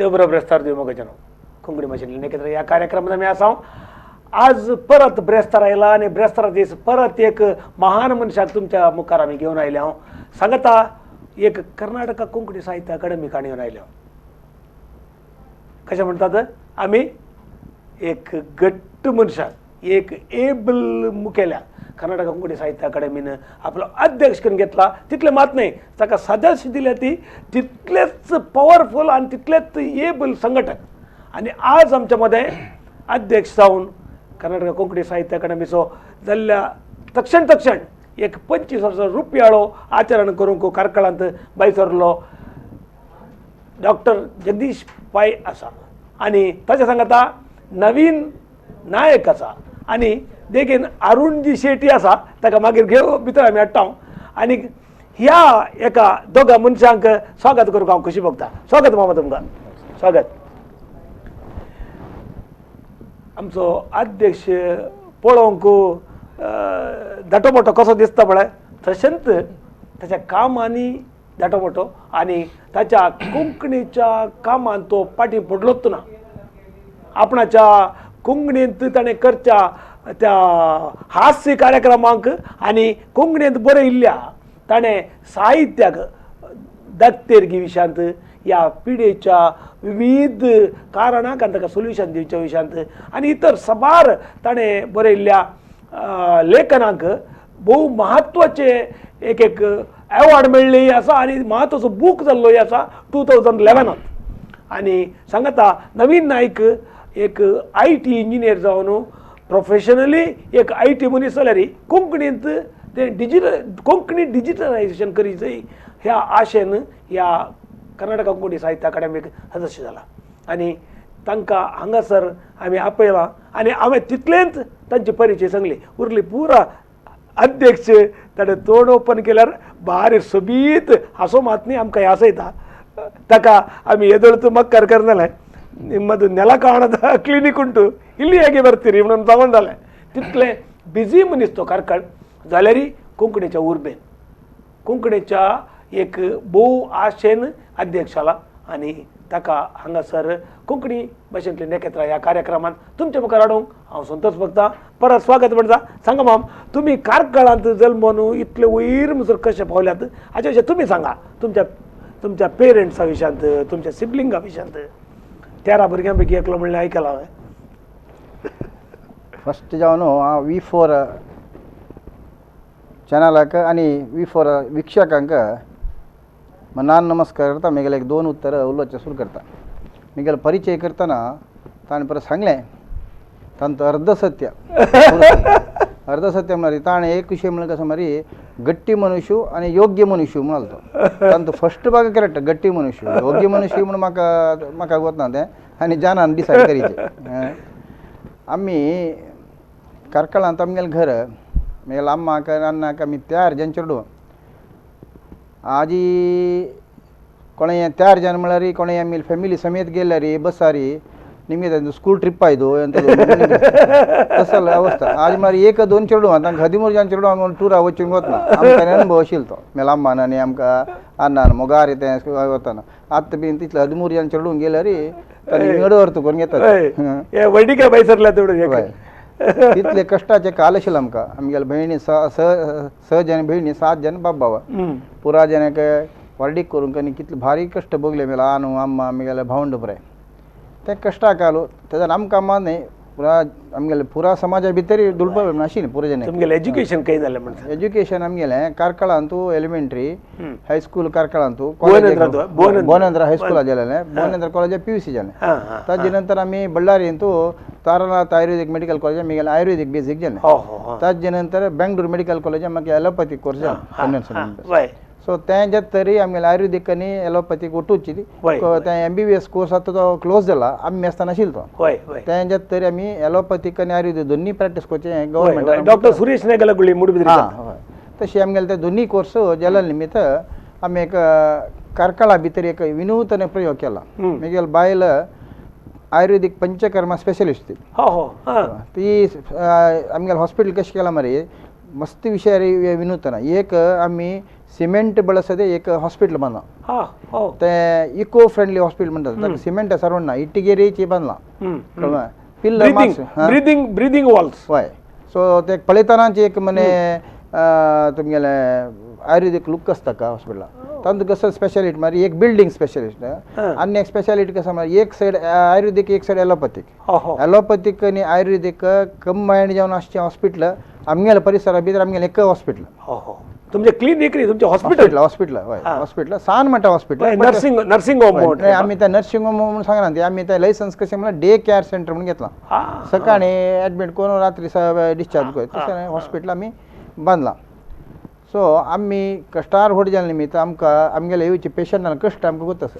देव ब्रेस्तार देव मोगाच्यानो कोंकणी भाशेंतलें नेकेत्र ह्या कार्यक्रमांत आमी आसा. आज परत ब्रेस्तार आयला आनी ब्रेस्तारा दीस परत एक महान मनशाक तुमच्या मुखार आमी घेवन आयले. हांव सांगता एक कर्नाटका कोंकणी साहित्य अकादमी काणी घेवन आयले. कशें म्हणटात आमी एक घट्ट मनशाक, एक एबल मुखेल्या कर्नाटक कोंकणी साहित्य अकादमीन आपलो अध्यक्ष करून घेतला. तितलें मात न्हय, ताका सदस्य दिल्या ती तितलेच पॉवरफूल आनी तितलेच एबल संघटक. आनी आज आमच्या मदें अध्यक्ष जावन कर्नाटक कोंकणी साहित्य अकादमीचो जाल्ल्या तक्षण तक्षण एक 25 वर्सां रुपयाळो आचरण करूंक कार्कळांत भायर सरलो डॉक्टर जगदीश पाय आसा. आनी ताच्या सांगाता नवीन नायक आसा आनी देखीन अरुणजी शेटी आसा, ताका मागीर घेव भितर आमी हाडटा. आनी ह्या एका दोगा मनशांक स्वागत करूंक हांव खुशी भोगता. स्वागत मामा, तुमकां स्वागत. आमचो अध्यक्ष पळोवंक धाटो मोटो कसो दिसता पळय, तशेंच ताच्या कामांनी धाटो मोटो आनी ताच्या कोंकणीच्या कामान तो फाटीं पडलोच ना. आपणाच्या कोंकणींत ताणें करच्या त्या हास्य कार्यक्रमांक आनी कोंकणींत बरयल्ल्या ताणें साहित्याक दत्तेरगी विशयांत ह्या पिडेच्या विविध कारणांक आनी ताका सोल्युशन दिवच्या विशयांत आनी इतर साबार ताणें बरयल्ल्या लेखनांक भोव म्हत्वाचे एक एक एवॉर्ड मेळ्ळी आसा आनी म्हत्वाचो बूक जाल्लोय आसा 2011. आनी सांगता नवीन नायक एक IT engineer जावन प्रोफेशनली एक IT मनीस जाल्यार कोंकणींत ते डिजिटल कोंकणी डिजिटलायजेशन करी जाय ह्या आशेन ह्या कर्नाटक कोंकणी साहित्य अकादमीक सदस्य जाला. आनी तांकां हांगासर आमी आपयलां आनी हांवें तितलेंच तांचे परिचय सांगली. उरली पुरा अध्यक्ष ताणें तोंड ओपन केल्यार बारीक सोबीत हांसो मात न्ही आमकां हांसयता. ताका आमी येदोळ मक्कार करनाले ನಿಮ್ಮದು ನೆಲ ಕಾಣದ ಕ್ಲಿನಿಕ್ ಉಂಟು ಇಲ್ಲಿ ಹೇಗೆ ಬರ್ತೀರಿ म्हणून ತಗೊಂಡಲೆ. तितले बिजी मनीस तो कार्कळ जाल्यार कोंकणीच्या उर्बेन कोंकणीच्या एक भोव आशेन अध्यक्ष जाला. आनी ताका हांगासर कोंकणी भाशेंतली नेकेत्रा ह्या कार्यक्रमांत तुमच्या मुखार हाडूंक हांव संतोष भोगता. परत स्वागत म्हणटा. सांगा माम, तुमी कार्कळांत जल्मून इतले वयर म्हणसर कशें पावल्यात हाचे विशय तुमी सांगा. तुमच्या तुमच्या पेरंट्सा विशयांत, तुमच्या सिबलिंगा विशयांत. 13 भुरग्यां पैकी एकलो म्हणलें आयकलां हांवें. फस्ट जावन हांव V4 चॅनलाक आनी V4 वीक्षकांक मनान नमस्कार करता. म्हगेलें एक दोन उत्तर उलोवचें सुरू करता. म्हगेलो परिचय करतना ताणें परत सांगलें तांचो अर्धसत्य अर्धसत्य म्हळ्यार ताणें एक विशय म्हणल्यार कसो मरे गट्टी मनुष्य आनी योग्य मनुष्य म्हणालो तो. तांचो फस्ट भाग करेक्ट, गट्टी मनुष्य. योग्य मनुष्य म्हणून म्हाका म्हाका वतना तें आनी जानान डिसायड करीचें. आमी कार्कळांत आमगेलें घर, म्हगेल्या अम्माक अण्णाक आमी 4 जण चेडूं. आजी कोणें 4 जण म्हळ्यार कोणें आमी फॅमिली समेत गेल्यार बसारी निಮಗೆ स्कूल ट्रिप आयದು तसले अवस्था. आज म्हळ्यार 1 2 चेडूं तांकां 13 जण चेडूं आमी टुरा वचूंक वतना आमकां अनुभव आशिल्लो तो. म्हळ्यार अम्मान आनी आमकां अण्णान मोगार तें वतना आतां बीन तितले 13 जण चेडूं गेल्यार तांणी मिड अर्थ करून घेतात. तितले कश्टाचे काल आशिल्ले आमकां. आमगेले भयणी 6 जण भयणी, 7 जण बाप बाबा पुरा जणांक व्हडीक करूंक आनी कितले भारी कश्ट भोगले म्हळ्यार आनू अम्मा आमगेले भावंड पुराय ते कश्टाक आलो. तेन्ना आमकां न्हय पुरा आमगेले पुरा समाजा भितर दुडपा नाशिल्लें पुरा जण. तुमगेलें एज्युकेशन खंय जालें म्हणटा? एज्युकेशन आमगेलें कार्कळांतू एलिमेंट्री हायस्कूल कार्कळांतू भुवनेंद्र हायस्कुला जालें. भुवनेंद्र कॉलेज PUC जालें. ताजे नंतर आमी बಳ್ಳारींतू तारानाथ आयुर्वेदीक मेडिकल कॉलेज आमगेलें आयुर्वेदीक बेसीक जालें. ताजे नंतर बेंगळूर मेडिकल कॉलेज मागीर एलोपॅथीक कोर्स जालें. सो तें जाता तरी आमगेलें आयुर्वेदीक आनी एलोपॅथीक ओटूची तें MBBS course आतां तो क्लोज जाला, आमी आसतना आशिल्लो तो. तें जाता तरी आमी एलोपॅथीक आनी आयुर्वेदीक दोन्ही प्रॅक्टीस करचें गव्हर्मेंट. डॉक्टर सुरेश नायक मुडबिद्री. हां, तशें आमगेलें ते दोन्ही कोर्स जाल्या निमित्त आमी एक कार्कळा भितर एक विनूतन प्रयोग केला. म्हगेली बायल आयुर्वेदीक पंचकर्मा स्पेशलिस्ट ती. ती आमगेलें हॉस्पिटल कशें केलां मरे, मस्त विषय विनूतन एक आमी सिमेंट ಬಳಸದೆ एक हॉस्पिटल बांदला ते इको फ्रेंडली हॉस्पिटल म्हणतात ताका सिमेंट सारवण ना इटिगेरीची बांदला पिल्लर ब्रीदिंग ब्रीदिंग वॉल्स हय सो ते पळयतनाच एक मने तुमगेले आयुर्वेदिक लुक आसता का हॉस्पिटला तांतूत कसं स्पेशालिटी म्हळ्यार एक बिल्डिंग स्पेशलिस्ट आनी एक स्पेशालिटी कसं म्हळ्यार एक सायड आयुर्वेदिक एक सायड एलोपॅथीक एलोपॅथीक आनी आयुर्वेदिक कंबायंड जावन आसचें हॉस्पिटल आमगेल्या परिसरा भितर आमगेलें एक हॉस्पिटल तुमचे क्लिनिक न्ही तुमचे हॉस्पिटल हॉस्पिटल हय हॉस्पिटल सान म्हणटा हॉस्पिटल नर्सिंग नर्सिंग होम आमी त्या नर्सिंग होम म्हणून सांगना ते आमी त्या लायसन्स कशें म्हणल्यार डे केअर सेंटर म्हणून घेतलां सकाळी एडमीट करून रात्री डिस्चार्ज करून तशें हॉस्पिटल आमी बांदलां सो आमी कश्टार व्हड जाले निमित्त आमकां आमगेले येवचे पेशंटान कश्ट आमकां गोत आसा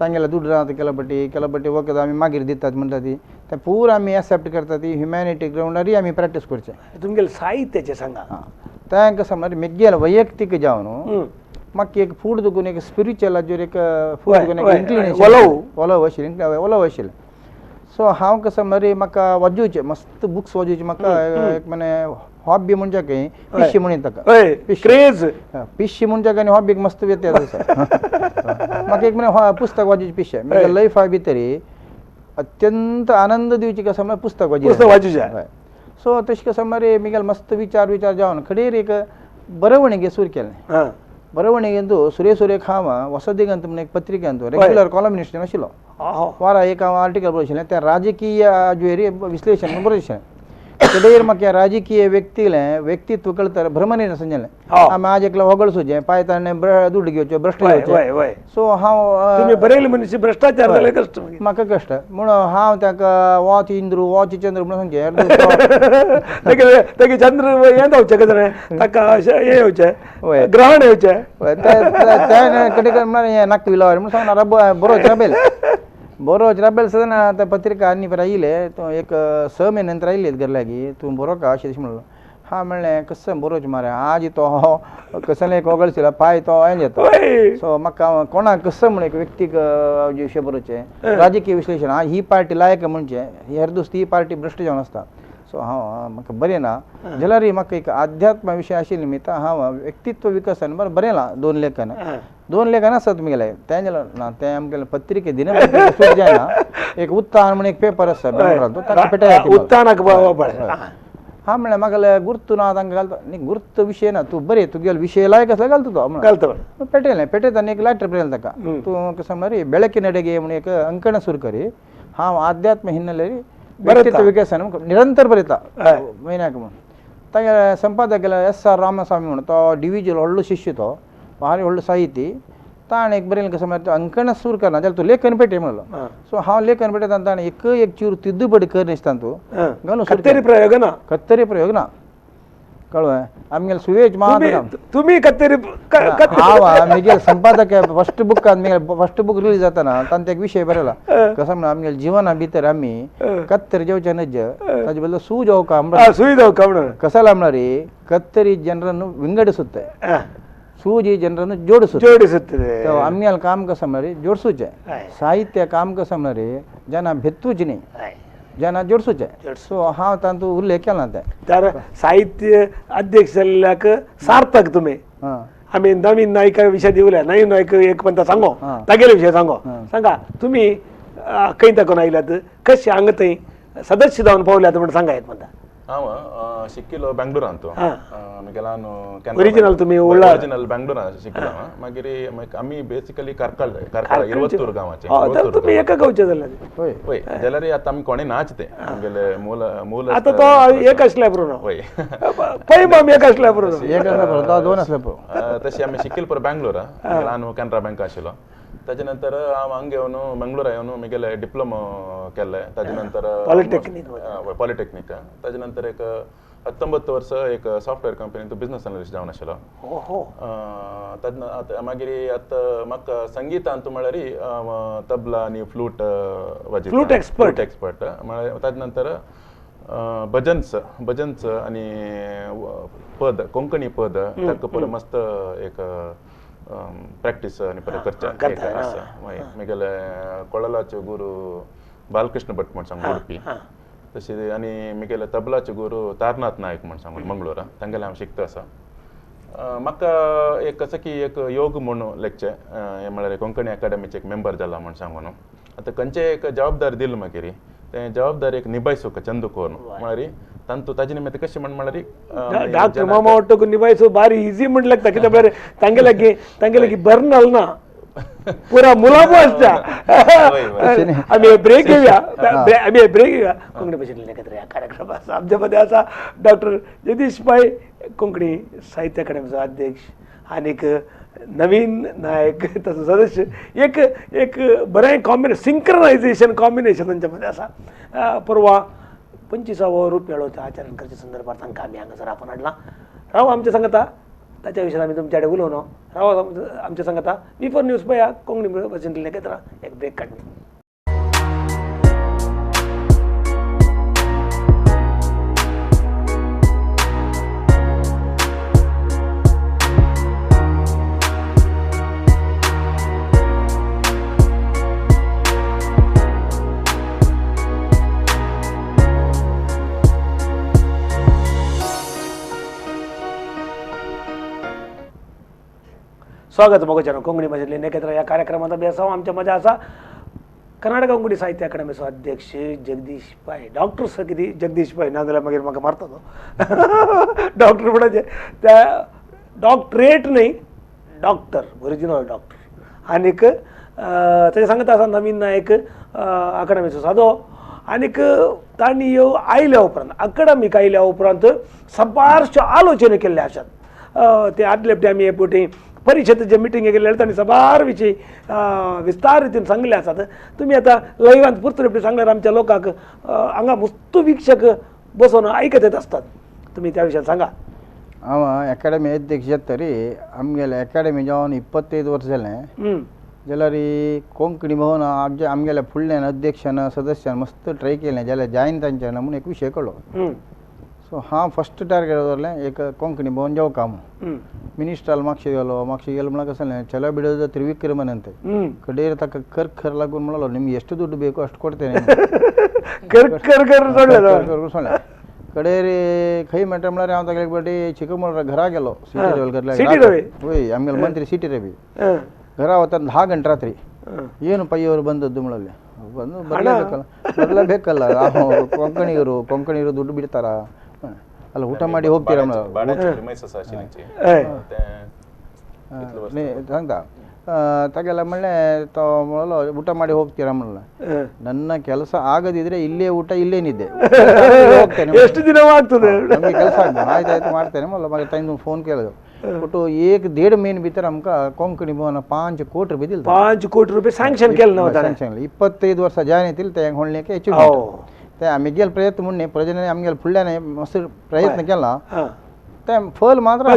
तांगेले दुड रावता केला पटी केला पटी वखद आमी मागीर दितात म्हणटा ती तें पूरा आमी एक्सेप्ट करता ती ह्युमॅनिटी ग्रावंडारूय आमी प्रॅक्टीस करचें तुमगेलें साहित्याचें सांगा तें कशें म्हळ्यार मेगेलें वैयक्तीक जावन म्हाका एक फूड दुखून एक स्पिरिच्युअलाचेर एक फूड दुखून एक इन्क्लिनेशन ओलव आशिल्लें ओलव आशिल्लें सो हांव कसं म्हळ्यार म्हाका वाजोवचें मस्त बुक्स वाजोवचें म्हाका एक मने हॉबी म्हणजे काय पिशी म्हणून ताका क्रेज पिशी म्हणजे काय हॉबीक मस्त व्यत्यास आसा म्हाका एक म्हणे पुस्तक वाजोवची पिशे म्हगे लायफा भितर अत्यंत आनंद दिवची कसं म्हळ्यार पुस्तक वाजोवचें सो तशें कसं म्हळ्यार म्हगेले मस्त विचार विचार जावन खडेर एक बरवणीगे सुरू केलें बरवणीगेंतू सुरे सुरेख हांव वसदिगंत म्हणून एक पत्रिकेंतू रेग्युलर कॉलमिनिस्ट आशिल्लो वारा एक हांव आर्टिकल बरयशिल्लें त्या राजकीय ज्वेरी विश्लेशण बरयशिल्लें कडेर म्हाका राजकीय व्यक्तीलें व्यक्तित्व कळतर भ्रमणेन समजलें आमी आज एकलो होगळसुचें पांय ताणें दुड घेवचें भ्रश्ट घेवचें सो हांव बरयले मनीस भ्रश्टाचार जाले कश्ट म्हाका कश्ट म्हणून हांव ताका वॉच इंद्रू वॉच चंद्र म्हणून सांगचें तागे चंद्र हें जावचें कशें ताका अशें हें येवचें ग्रहण येवचें तें कडेन म्हळ्यार हें नाक विलावर म्हणून सांगना बरोवचें राबेल बरोवचें राबेल सदां आतां पत्रिका आनी पर आयले तो एक 6 म्हयने नंतर आयले घर लागीं तूं बरो का अशें तशें म्हणलो हा म्हणलें कसं बरोवचें मरे आज तो कसलें एक वगळशिल्लो पांय तो हें जाता सो म्हाका कोणाक कसं म्हण एक व्यक्तीक विशय बरोवचें राजकीय विश्लेशण हा ही पार्टी लायक म्हणचें हेर दोस्त ही पार्टी भ्रश्ट जावन आसता सो हांव म्हाका बरें ना जाल्यार म्हाका एक आध्यात्म विशय आशिल्ले निमित्त हांव व्यक्तित्व विकसन बरें बरयलां 2 लेखन 2 लेखन आसा तुमगेलें तें जालें ना तें आमगेलें पत्रिके दिनपत्रिके जायना एक उत्थान म्हण एक पेपर आसा बेंगलोरांत ताका पेटय उत्थानाक हा म्हणलें म्हाका गुर्त ना तांकां घालता न्ही गुर्त विशय ना तूं बरें तुगेलो विशय लायक आसल्यार घालता तो घालता पेटयलें पेटयता एक लॅटर बरयलें ताका तूं कसं म्हळ्यार बेळकिनडेगे म्हण एक अंकण सुरू करी हांव आध्यात्म हिन्नेले व्यक्तित्व विकसन निरंतर बरयता म्हयन्याक म्हणून तागे संपादक एस आर रामस्वामी म्हणून तो डिविज्युअल व्हडलो शिष्य तो भारी व्हडलो साहिती ताणें एक बरयलें कसं म्हळ्यार अंकण सूर करना जाल्यार तूं लेखन पेटय म्हणलो सो हांव लेखन पेटयता ताणें एक एक चूर तिद्दुपडी कर दिसता तूं घालून कत्तरी प्रयोग ना कत्तरी प्रयोग ना कळ्ळें आमगेले सुवेज मात तुमी कत्तरी हांव म्हगेले संपादक फर्स्ट बुक म्हगेले फर्स्ट बुक रिलीज जाताना तांचे एक विशय बरयला कसं म्हणल्यार आमगेले जिवना भितर आमी कत्तरी जेवचे नज ताजे बदल सू जावका सुई जावका म्हणून कसाला म्हणल्यार कत्तरी ಜನರನ್ನು ವಿಂಗಡಿಸುತ್ತೆ ಸೂಜಿ ಜನರನ್ನು ಜೋಡಿಸುತ್ತೆ ಜೋಡಿಸುತ್ತದೆ आमगेले काम कसं म्हणल्यार जोडसूचें साहित्य काम कसं म्हणल्यार ಜನ भेत्तूच न्ही ಜನ जोडसूचें सो हांव तांतू उल्लेख केला तें तर साहित्य अध्यक्ष जाल्ल्याक सार्थक तुमी आमी नवीन नायका विशय दिवल्या नवीन नायक एक म्हणटा सांगो तागेले विशय सांगो सांगा तुमी खंय ताकून आयल्यात कशें हांगा थंय सदस्य जावन पावल्यात म्हण सांगा एक म्हणटा हांव शिकिल्लो बेंगलोरांत आमगेल्यान ओरिजिनल तुमी ओरिजिनल बेंगलोरांत शिकिल्लो हांव मागीर आमी बेसिकली कार्कळ कार्कळ इरवत्तूर गांवाचे तुमी एका गांवचे जाले हय हय जाल्यार आतां आमी कोणें नाच ते आमगेले मूल मूल आतां तो एक आसल्या पुरो हय पळय माम एक आसल्या पुरो एक आसल्या पुरो तो दोन आसल्या पुरो तशें आमी शिकिल्ले पुरो बेंगलोरा ल्हान कॅनरा बँक आशिल्लो ताजे नंतर हांव हांगा येवन मंगळूरा येवन म्हगेलें डिप्लोमा केल्लें ताजे नंतर पॉलिटेक्नीक पॉलिटेक्नीक ताजे नंतर एक 19 वर्स एक सॉफ्टवेअर कंपनींत बिजनस एनालिस्ट जावन आशिल्लो तेन्ना मागीर आतां म्हाका संगितांत म्हळ्यार तबला आनी फ्लूट वाजयता फ्लूट एक्सपर्ट एक्सपर्ट म्हळ्यार ताजे नंतर भजन्स भजन्स आनी पद कोंकणी पद ताका पुरो मस्त एक प्रॅक्टीस आनी परत करचें आसा मागीर म्हगेले कोळलाचे गुरू बालकृष्ण भट म्हण सांग उडपी तशें आनी म्हगेले तबलाचे गुरू तारनाथ नायक म्हण सांगून मंगळूरा तांगेले हांव शिकता आसा. म्हाका एक कसो की एक योग म्हणून लेखचें हें म्हळ्यार कोंकणी अकादमीचे एक मेंबर जाला म्हण सांगून आतां खंयचे एक जबाबदारी दिली मागीर तें जबाबदारी एक निभायसो चंद करून म्हळ्यार तांतू ताजे निमित्त कशें म्हण म्हळ्यार डॉक्टर मामा ಒಟ್ಟಕ್ಕೂ ನಿಭಾಯಿಸೋ ಭಾರಿ ಈಸಿ म्हणल्यार कित्याक बरें तांगेले तांगेले बर्नल ना पुरा मुलाबो आसता. आमी ब्रेक घेवया, आमी ब्रेक घेवया. कोंकणी भाशेंतल्यान एकत्र ह्या कार्यक्रम आसा. आमच्या मदें आसा डॉक्टर जगदीश पै, कोंकणी साहित्य अकादमीचो अध्यक्ष आनीक नवीन नायक ताचो सदस्य. एक एक बरें कॉम्बिनेशन, सिंक्रनायझेशन कॉम्बिनेशन तांच्या मदें आसा. परवा 25वो रुपयाळो आचरण करच्या संदर्भात तांकां आमी हांगासर आपोवन हाडलां. राव आमच्या सांगता ताच्या विशयान आमी तुमच्या कडेन उलोवनो. राव आमच्या सांगता V4 news पळया कोंकणी भाशेंतल्यान एकत्र एक ब्रेक काडली. स्वागत मोगोच्यानो कोंकणी भाशेंतल्यान एकत्र ह्या कार्यक्रमांत अभ्यास आमच्या मजा आसा कर्नाटक कोंकणी साहित्य अकादमीचो अध्यक्ष जगदीश पै, डॉक्टर सर कितें जगदीश पै ना जाल्यार मागीर म्हाका मारता तो डॉक्टर म्हणचे त्या डॉक्टरेट न्हय, डॉक्टर ओरिजिनल डॉक्टर. आनीक ताचे सांगता आसा नवीन नायक अकादमीचो सादो. आनीक तांणी ह्यो आयल्या उपरांत अकादमीक आयल्या उपरांत साबारश्यो आलोचना केल्ल्यो आसात. ते आदले फावटी आमी हे फावटी परिशदेचे मिटींग केल्ले तांणी साबार विशय विस्तार रितीन सांगले आसात. तुमी आतां लायव्हांत पुरते फावटी सांगल्यार आमच्या लोकांक हांगा मस्त वीक्षक बसून आयकत येत आसतात. तुमी त्या विशयान सांगा. हांव अकादमी अध्यक्ष जातरी आमगेले अकादमी जावन 25 वर्स जालें जाल्यार कोंकणी भोवन आमच्या आमगेल्या फुडल्यान अध्यक्षान सदस्यान मस्त ट्राय केलें जाल्यार जायन तांच्यान म्हूण एक विशय कळ्ळो. सो हांव फस्ट टार्गेट दवरलें एक कोंकणी भोवन जावका म्हूण. मिनिस्ट्राल मागशे गेलो, मागशे गेलो म्हणल्यार कसं जालें ಚಲ ಬಿಡೋದ ತ್ರಿವಿಕ್ರಮನಂತೆ ಕಡೇರ ತಕ್ಕ ಕರ್ ಕರ್ लागून म्हणलो ನಿಮ್ಗೆ ಎಷ್ಟು ದುಡ್ಡು ಬೇಕು ಅಷ್ಟು ಕೊಡ್ತೇನೆ ಸೊಳ್ಳೆ ಕಡೇರಿ खंय मेळटा म्हळ्यार हांव तागेले बटी चिकमळूर घरा गेलो. सिटी रवी वय आमगेले मंत्री सिटी रवी घरा वता 10 ಗಂಟೆ ರಾತ್ರಿ. ಏನು ಪೈಯವರು ಬಂದದ್ದು म्हणले ಬಂದು ಬರಲೇಬೇಕಲ್ಲ ಬರಲೇಬೇಕಲ್ಲ ಕೊಂಕಣಿಗರು ಕೊಂಕಣಿಗರು ದುಡ್ಡು ಬಿಡ್ತಾರ ಅಲ್ಲ ಊಟ ಮಾಡಿ ಹೋಗ್ತೀರಾ सांगता तागेले म्हणलें तो म्हणलो ಊಟ ಮಾಡಿ ಹೋಗ್ತೀರಾ म्हणलं. ನನ್ನ ಕೆಲಸ ಆಗದಿದ್ರೆ ಇಲ್ಲೇ ಊಟ ಇಲ್ಲೇ ನಿದ್ದೆ ಹೋಗ್ತೇನೆ, ಎಷ್ಟು ದಿನ ಆಗ್ತದೆ ನಮಗೆ ಕೆಲಸ ಆಗ್ತದೆ ಆಯ್ತು ಆಯ್ತು ಮಾಡ್ತೇನೆ म्हणलं. मागीर तांणी फोन केलो ಒಟ್ಟು 1.5 महीने भितर आमकां कोंकणी भवन 5 ಕೋಟಿ ರೂಪಾಯಿ दिले. 5 ಕೋಟಿ ರೂಪಾಯಿ ಸ್ಯಾಂಕ್ಷನ್ केलं ना सँक्शन 25 वर्सां जायन येतील ते होडलें ಹೆಚ್ಚು ते आमगेले प्रयत्न म्हणून प्रजने आमगेले फुडल्यान मस्त प्रयत्न केला ते फल मात्र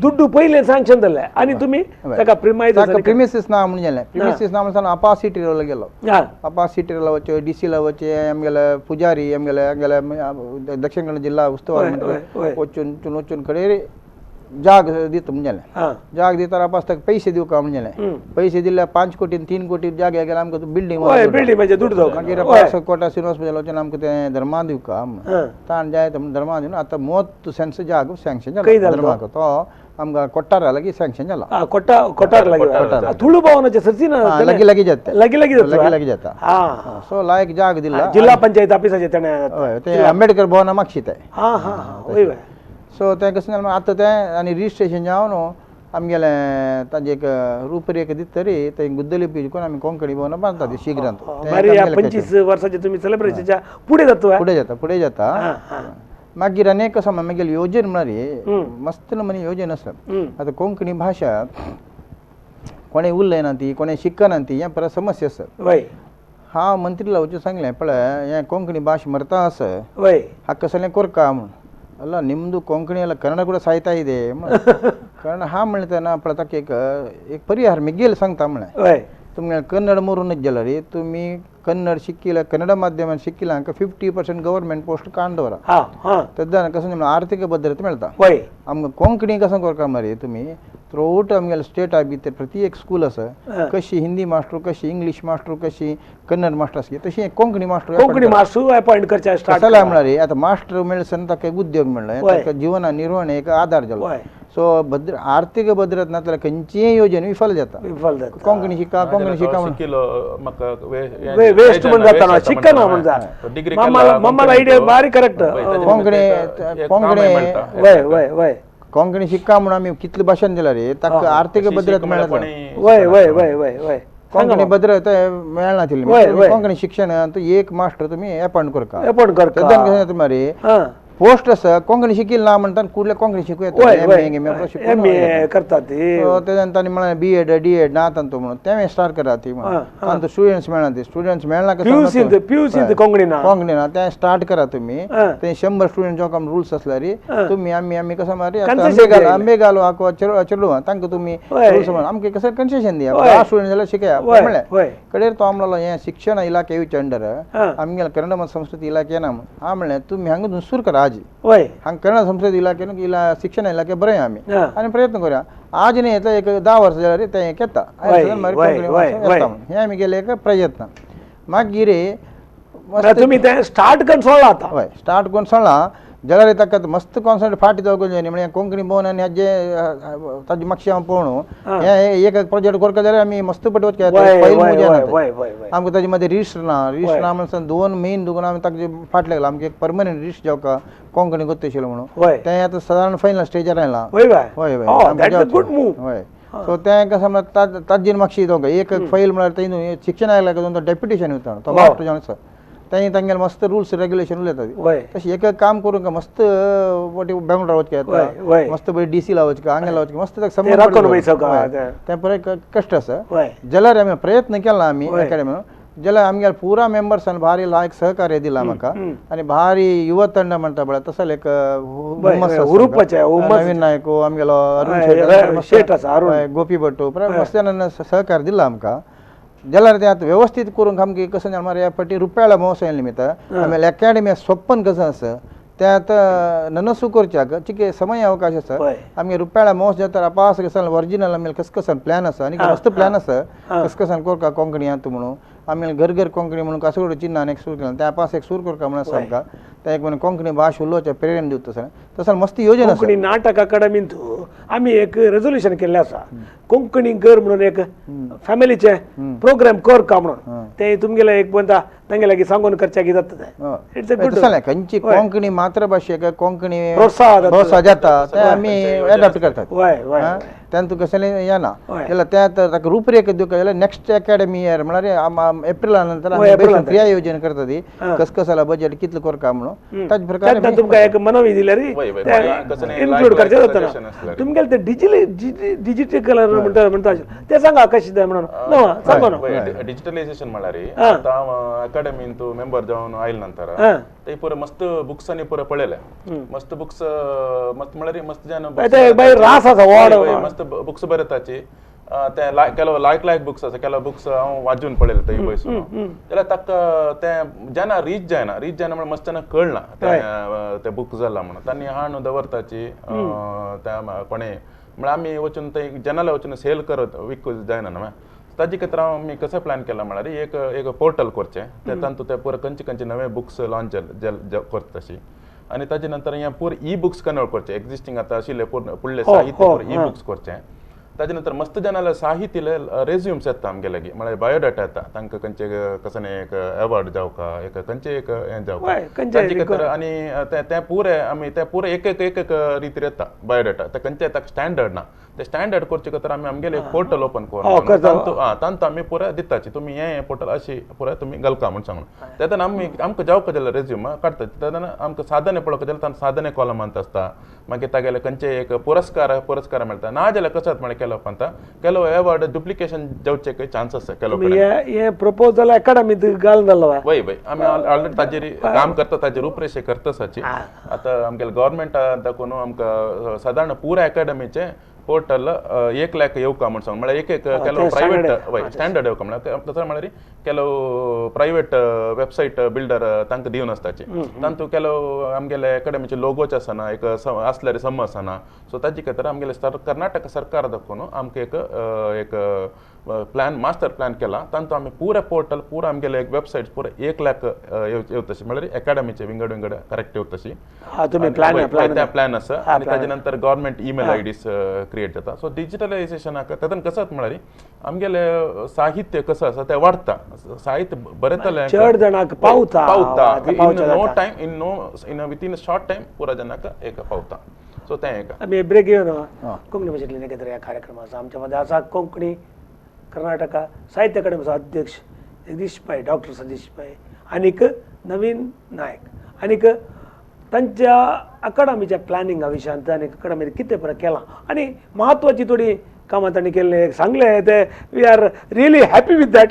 दुड्डू पयलें सँक्शन जालें आनी तुमी ताका प्रिमिसीस ना म्हणून जालें. प्रिमिसीस ना म्हणून आपा सिटी रोला गेलो. आपा सिटी रोला वचचे डी सीला वचचे आमगेले पुजारी आमगेले आमगेले दक्षिण कन्नड जिल्हा उस्तुवार वचून वचून कडेन जाग दिता म्हणून जालें. जाग दिता आपास ताका पयशे दिवका म्हणून जालें. पयशे दिल्यार 5 कोटी 3 कोटी जागे गेल्यार आमकां बिल्डींग दुड्डू मागीर 5 कोटा श्रीनिवास वचून आमकां तें धर्मा दिवका ताण जाय धर्मा दिवन आतां 30 सेंट्स जाग सँक्शन जाला धर्माक तो आमकां कोट्टारा लागीं सँक्शन जाला. कोट्टार लागीं तुळू भवनाचे सर्ची लागीं लागीं जाता लागीं लागीं लागीं लागीं जाता. सो लायक जाग दिला जिल्हा पंचायत ऑफिसाचे तेणें हय तें आंबेडकर भवना मागशी तें. हां हां वय वय. सो तें कशें जालें आतां तें आनी रजिस्ट्रेशन जावन आमगेलें ताजें एक रूपरेख दित तरी तें गुद्दलिपी करून आमी कोंकणी भवन बांदता ती शीघ्रांत. 25 वर्साचें तुमी सेलेब्रेशनाच्या फुडें जाता फुडें जाता फुडें जाता. मागीर आनी एक आसा मागीर योजन म्हळ्यार मस्त नमुने योजन आसा. आतां कोंकणी भाशा कोणें उलयना ती कोणें शिकना ती हें परत समस्या आसा. हांव मंत्रीला वचून सांगलें पळय हें कोंकणी भाशा मरता आसा हाका कसलें कोरका म्हूण. ಅಲ್ಲ ನಿಮ್ಮದು ಕೊಂಕಣಿ ಅಲ್ಲ ಕನ್ನಡ ಕೂಡ ಸಾಯ್ತಾ ಇದೆ ಕನ್ನಡ हा म्हणलें पळय ताका एक एक परिहार मिगेल सांगता म्हणलें तुमगे कन्नड मोरूनच जाल्यार तुमी कन्नड शिकिಲ್ಲ कन्नड माध्यमान शिकिಲ್ಲ हांकां 50% गव्हर्मेंट पोस्ट काण दवरा. तेन्ना कसं आर्थिक भद्रता मेळटा. आमकां कोंकणी कसं करता मरे तुमी थ्रूआउट आमगेले स्टेटा भितर प्रति एक स्कूल आसा कशी हिंदी मास्टर कशी इंग्लीश मास्टर कशी कन्नड मास्टर आसली तशी कोंकणी मास्टर अपॉइंट करचे स्टार्ट कसले म्हळ्यार आतां मास्टर मेळसन ताका उद्योग मेळ्ळो ताका जिवना निर्वहण एक आधार जालो. सो भद्र आर्थिक भद्रत ना जाल्यार खंयचीय योजन विफल जाता. कोंकणी शिका कोंकणी शिका शिकिलो म्हाका वेस्ट म्हण जाता शिकना म्हण जाता. मम्माला आयडिया बारी करेक्ट. कोंकणी कोंकणी वय वय वय कोंकणी शिका म्हणून आमी कितले भाशण दिला रे ताका आर्थिक भद्रत मेळना. वय वय वय वय वय कोंकणी भद्रत मेळना तितली. कोंकणी शिक्षण एक मास्टर तुमी अपॉइंट करता अपॉइंट करता तेन्ना कशें जाता मरे पोस्ट आसा कोंकणी शिकील ना म्हणटा कुडले कोंकणी शिकू येता एम ए करतात तेज्यान तांणी म्हणलें बी एड डी एड ना तांतू म्हणून तें स्टार्ट करात ती म्हणून तांतू स्टुडंट्स मेळना ती स्टुडंट्स मेळना पीयूसी कोंकणी ना कोंकणी ना तें स्टार्ट करा तुमी ते 100 स्टुडंट जो रुल्स आसल्यार तुमी आमी आमी कसो मारी आंबेगालो आको चेडू तांकां तुमी रुल्स आमकां कसं कन्सेशन दिया 10 स्टुडंट जाल्यार शिकया म्हणलें कडेर तो आमलो हें शिक्षण इलाखे येवचे अंडर आमगेले कन्नड संस्कृती इलाखे ना हा म्हणलें तुमी हांगा सुरू करा आज हांगा कन्नड संस्कृती इलाखे शिक्षण इलाखे बरें आमी आनी प्रयत्न करूया आज न्ही येता एक 10 वर्सां जाल्यार तें येता हें आमी केलें एक प्रयत्न. मागीर तुमी तें स्टार्ट करून सोडलां आतां. हय स्टार्ट करून सोडलां जाल्यार ताका मस्त कॉन्सर्ट फाटी जावंक जाय न्ही म्हळ्यार कोंकणी भोवन आनी हाजे ताजे मातशें हांव पळोवन हें एक प्रोजेक्ट करता जाल्यार आमी मस्त पट वचपाक आमकां ताजे मदीं रिजिस्टर ना रिजिस्टर ना म्हणून 2 मेन दुकान आमी ताजे फाट लागला आमकां एक परमनंट रिजिस्टर जावका कोंकणी गोत्तेशिल्लो म्हणून तें आतां सादारण फायनल स्टेजार आयलां. हय हय हय सो तें कशें म्हळ्यार ताजेर मातशी जावंक एक फायल म्हळ्यार तें शिक्षण आयला तो डेप्युटेशन वता तो मास्टर जावन आसा तें तांगेले मस्त रुल्स रेगुलेशन उलयतात तशें एक काम करूंक मस्त बेंगलोर वचका येता मस्त बरी डी सी ला वचका हांगा वचका मस्त तें पळय कश्ट आसा. जाल्यार आमी प्रयत्न केला आमी एकाडेमी जाल्यार आमगेले पुरा मेंबर्सान भारी लायक सहकार्य दिलां म्हाका आनी भारी युवा ತಂಡ म्हणटा पळय तसो एक नवीन नायक आमगेलो अरुण शेट आसा गोपी भट्टू मस्त जाणांनी सहकार दिला आमकां. जाल्यार तें आतां व्यवस्थीत करूंक आमकां कसं जाणा ह्या फावटी रुपयाळा महोत्सव निमित्त आमगे एकाडेमी स्वप्न कसं आसा तें आतां ननसू करच्याक चिके समय अवकाश आसा आमगे रुपयाळा महोत्सव जाता अपास कसन ओरिजिनल आमगे कस कसन प्लॅन आसा आनी मस्त प्लॅन आसा कस कसन करका कोंकणी आतां म्हणून आमी घर घर कोंकणी म्हणून कासरगोड चिन्नान एक सूर केला त्या पास एक सूर करका म्हणून आसा आमकां तें एक म्हणून कोंकणी भाश उलोवचें प्रेरण दिवता आसा तसो मस्त योजना आसा. कोंकणी नाटक अकाडमींत आमी एक रेजोल्युशन केल्लें आसा कोंकणी घर म्हणून एक फॅमिलीचे प्रोग्राम कर का म्हणून ते तुमगेले एक म्हणटा तांगे लागीं सांगून करच्याक जाता तें. It's a good तशें खंयची कोंकणी मातृभाशेक कोंकणी प्रोत्साहन जाता तें आमी एडॉप्ट करतात. वय वय तें तुका कसलें हें ना जाल्यार तें ताका रुपरेखा दिवंक जाल्यार नेक्स्ट एकाडेमी इयर म्हळ्यार एप्रिला नंतर आमी क्रिया योजन करता ती कस कसाला बजेट कितलें करका म्हणून ताजे प्रकारे तुमकां एक मनवी दिल्यार इन्क्लूड करचें जाता. तुमगेलें तें डिजिटल कलर म्हणटा म्हणटा तें सांगा कशें तें म्हणून ना सांगो न्हू. डिजिटलायझेशन म्हळ्यार आतां हांव अकाडेमीन तूं मेंबर जावन आयले नंतर ते पुरो मस्त बुक्सांनी पुरो पळयले मस्त बुक्स मस्त म्हळ्यार मस्त जाण रास आसा मस्त बुक्स बरयताची ते ಕೆಲವು ಲಾಯ್ಕ್ ಲಾಯ್ಕ್ ಬುಕ್ಸ್ आसा ಕೆಲವು बुक्स हांव वाजून पळयले थंय बसून जाल्यार ताका तें जेन्ना रीच जायना रीच जायना म्हणल्यार मस्त जाणां कळना तें बूक जाला म्हणून तांणी हाडून दवरताची त्या कोणें म्हळ्यार आमी वचून थंय जनाला वचून सेल करत विकू जायना न्हू. ताजे खातीर आमी कसो प्लॅन केला म्हळ्यार एक एक पोर्टल करचें ते तातूंत ते पुरो खंयचे खंयचे नवे बुक्स लॉन्च करता तशी आनी ताजे नंतर हें पुरो ई बुक्स कन्वर्ट करचें एक्झिस्टींग आतां आशिल्लें फुडलें साहित्य पुरो ई बुक्स करचें. ताजे नंतर मस्त जाणां साहित्य रेज्युम्स येता आमगे लागीं म्हळ्यार बायोडाटा येता तांकां खंयचे कसलें एक एवॉर्ड जावका एक खंयचें एक हें जावका ताजे खातीर आनी तें पुरें आमी तें पुरें एक एक एक रितीर येता बायोडाटा तें खंयचें ताका स्टँडर्ड ना ते स्टँडर्ड करचे खातीर आमी आमगेलें एक पोर्टल ओपन करून तांतू आमी पुराय दिताची तुमी हें पोर्टल अशी पुराय तुमी घालका म्हूण सांगून तेन्ना आमी आमकां जावका जाल्यार रेज्यूम काडटा तेन्ना आमकां साधने पळोवपाक जाल्यार तांकां साधने कॉलमांत आसता मागीर तागेले खंयचे एक पुरस्कार पुरस्कार मेळटा ना जाल्यार कशें जाता म्हळ्यार केलो पंता ಕೆಲವು ಅವಾರ್ಡ್ ಡುಪ್ಲಿಕೇಶನ್ जावचे चान्स आसा ಕೆಲವು हे प्रपोजल अकाडमीत घालून जालो वय वय आमी ऑलरेडी ताजेर काम करता ताजेर रूपरेशे करता साची आतां आमगेले गव्हर्मेंटा दाखोवन आमकां सादारण पुरा अकाडमीचे पोर्टल 1 लाख येवका म्हण सांग म्हळ्यार एक एक ಕೆಲವು ಪ್ರೈವೇಟ್ ಸ್ಟ್ಯಾಂಡರ್ಡ್ येवका म्हळ्यार तसो म्हळ्यार ಕೆಲವು ಪ್ರೈವೇಟ್ वेबसायट बिल्डर तांकां दिवन आसताची तांतू ಕೆಲವು आमगेले अकॅडमीचे लोगोच आसना एक आसल्यार सम आसना सो ताजे खातीर आमगेले कर्नाटक सरकार दाखोवन आमकां एक एक प्लॅन मास्टर प्लॅन केला तांतू आमी पुरा पोर्टल पुरा आमगेले एक वेबसायट पुरा 1 लाख येवतशी म्हळ्यार अकॅडमीचे विंगड विंगड करेक्ट येवतशी त्या प्लॅन आसा आनी ताजे नंतर गव्हर्मेंट ईमेल आयडीज क्रिएट जाता. सो डिजिटलायझेशनाक तातूंत कसो म्हळ्यार आमगेले साहित्य कसो आसा तें वाडटा साहित्य बरयतले चड जाणांक पावता पावता in no time in no in within short time पुरा जाणांक एक पावता. सो तें एक आमी ब्रेक घेवन कोंकणी भाशेंतल्यान एकत्र ह्या कार्यक्रम आसा. आमच्या मदें आसा कोंकणी कर्नाटका साहित्य अकादमीचो अध्यक्ष जगदीश पै, डॉक्टर सतीश पै आनीक नवीन नायक आनीक तांच्या अकादमीच्या प्लॅनिंगा विशयांत आनी अकादमीन कितें बरें केलां आनी म्हत्वाची थोडी कामां तांणी केल्लीं सांगलें ते we are really happy with that.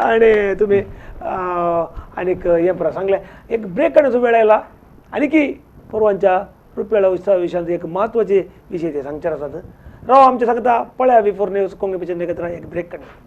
आनी तुमी आनीक हें पळय सांगलें एक ब्रेक काडण्याचो वेळ आयला आनी परवांच्या रुपयाळा उत्सवा विशयांत एक म्हत्वाचे विशय ते सांगचे आसात. राव आमच्या सांगता पळया V4 news Konkani भाशेन एकत्र एक ब्रेक काडून.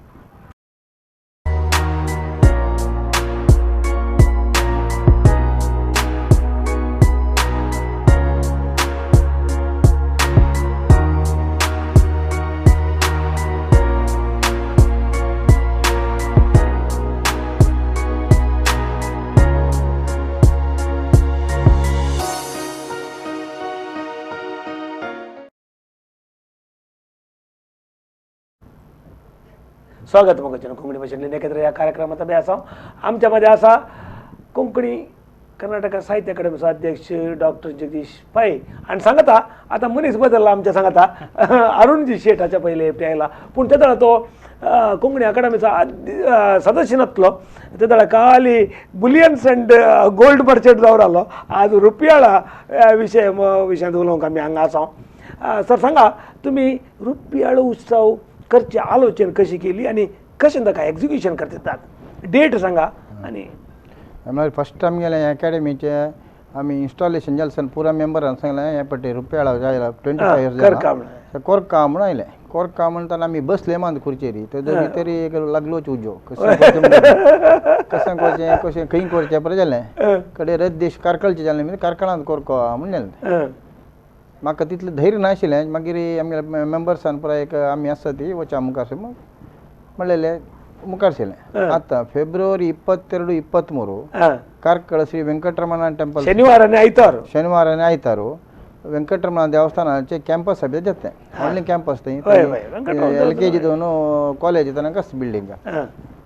स्वागत मोगाचें कोंकणी भाशेंतल्यान एकत्र ह्या कार्यक्रमांत आमी आसा. आमच्या मदें आसा कोंकणी कर्नाटक साहित्य अकादमीचो अध्यक्ष डॉक्टर जगदीश पै आनी सांगता आतां मनीस बदलला आमच्या सांगता अरुणजी शेट हाच्या पयले एकटे आयला पूण ते वेळार तो कोंकणी अकादमीचो सदस्य नासलो ते वेळार खाली बुलियन्स अँड गोल्ड मर्चंट जावन रावलो. आज रुपयाळा विशय विशयांत उलोवंक आमी हांगा आसा. सर सांगा तुमी रुपयाळो उत्सव करची आलोचन कशी केली आनी कशें ताका एक्झिक्युशन करतात डेट सांगा. आनी म्हळ्यार फस्ट आमगेले अकॅडमीचे आमी इन्स्टॉलेशन जालें सन पुरा मेंबरान सांगलें हे पट्टी रुपयाळा जायला 25 इयर्स जालें कोरका म्हणून आयलें. कोरका म्हणटाना आमी बसले मान खुर्चेरी तेजो भितर एक लागलोच उजो कशें कशें करचें कशें खंय करचें बरें जालें कडे रद्देश कार्कळचें जालें म्हणजे कार्कळांत कोरका म्हूण जालें. म्हाका तितलें धैर्य नाशिल्लें मागीर आमगेले मेंबर्सान पुराय एक आमी आसा ती वचा मुखार म्हणलेलें मुखार सरलें. आतां फेब्रुवारी 22 23 ಕಾರ್ಕಳ ಶ್ರೀ ವೆಂಕಟರಮಣ ಟೆಂಪಲ್ ಶನಿವಾರ ಆಯ್ತಾರು ಶನಿವಾರ ಆಯ್ತಾರು ವೆಂಕಟರಮಣ ದೇವಸ್ಥಾನ ಕ್ಯಾಂಪಸ್ ಅಭ್ಯ ಜೊತೆ ಆನ್ಲೈನ್ ಕ್ಯಾಂಪಸ್ LKG ದೋನು ಕಾಲೇಜ್ ತನಕ ಬಿಲ್ಡಿಂಗ್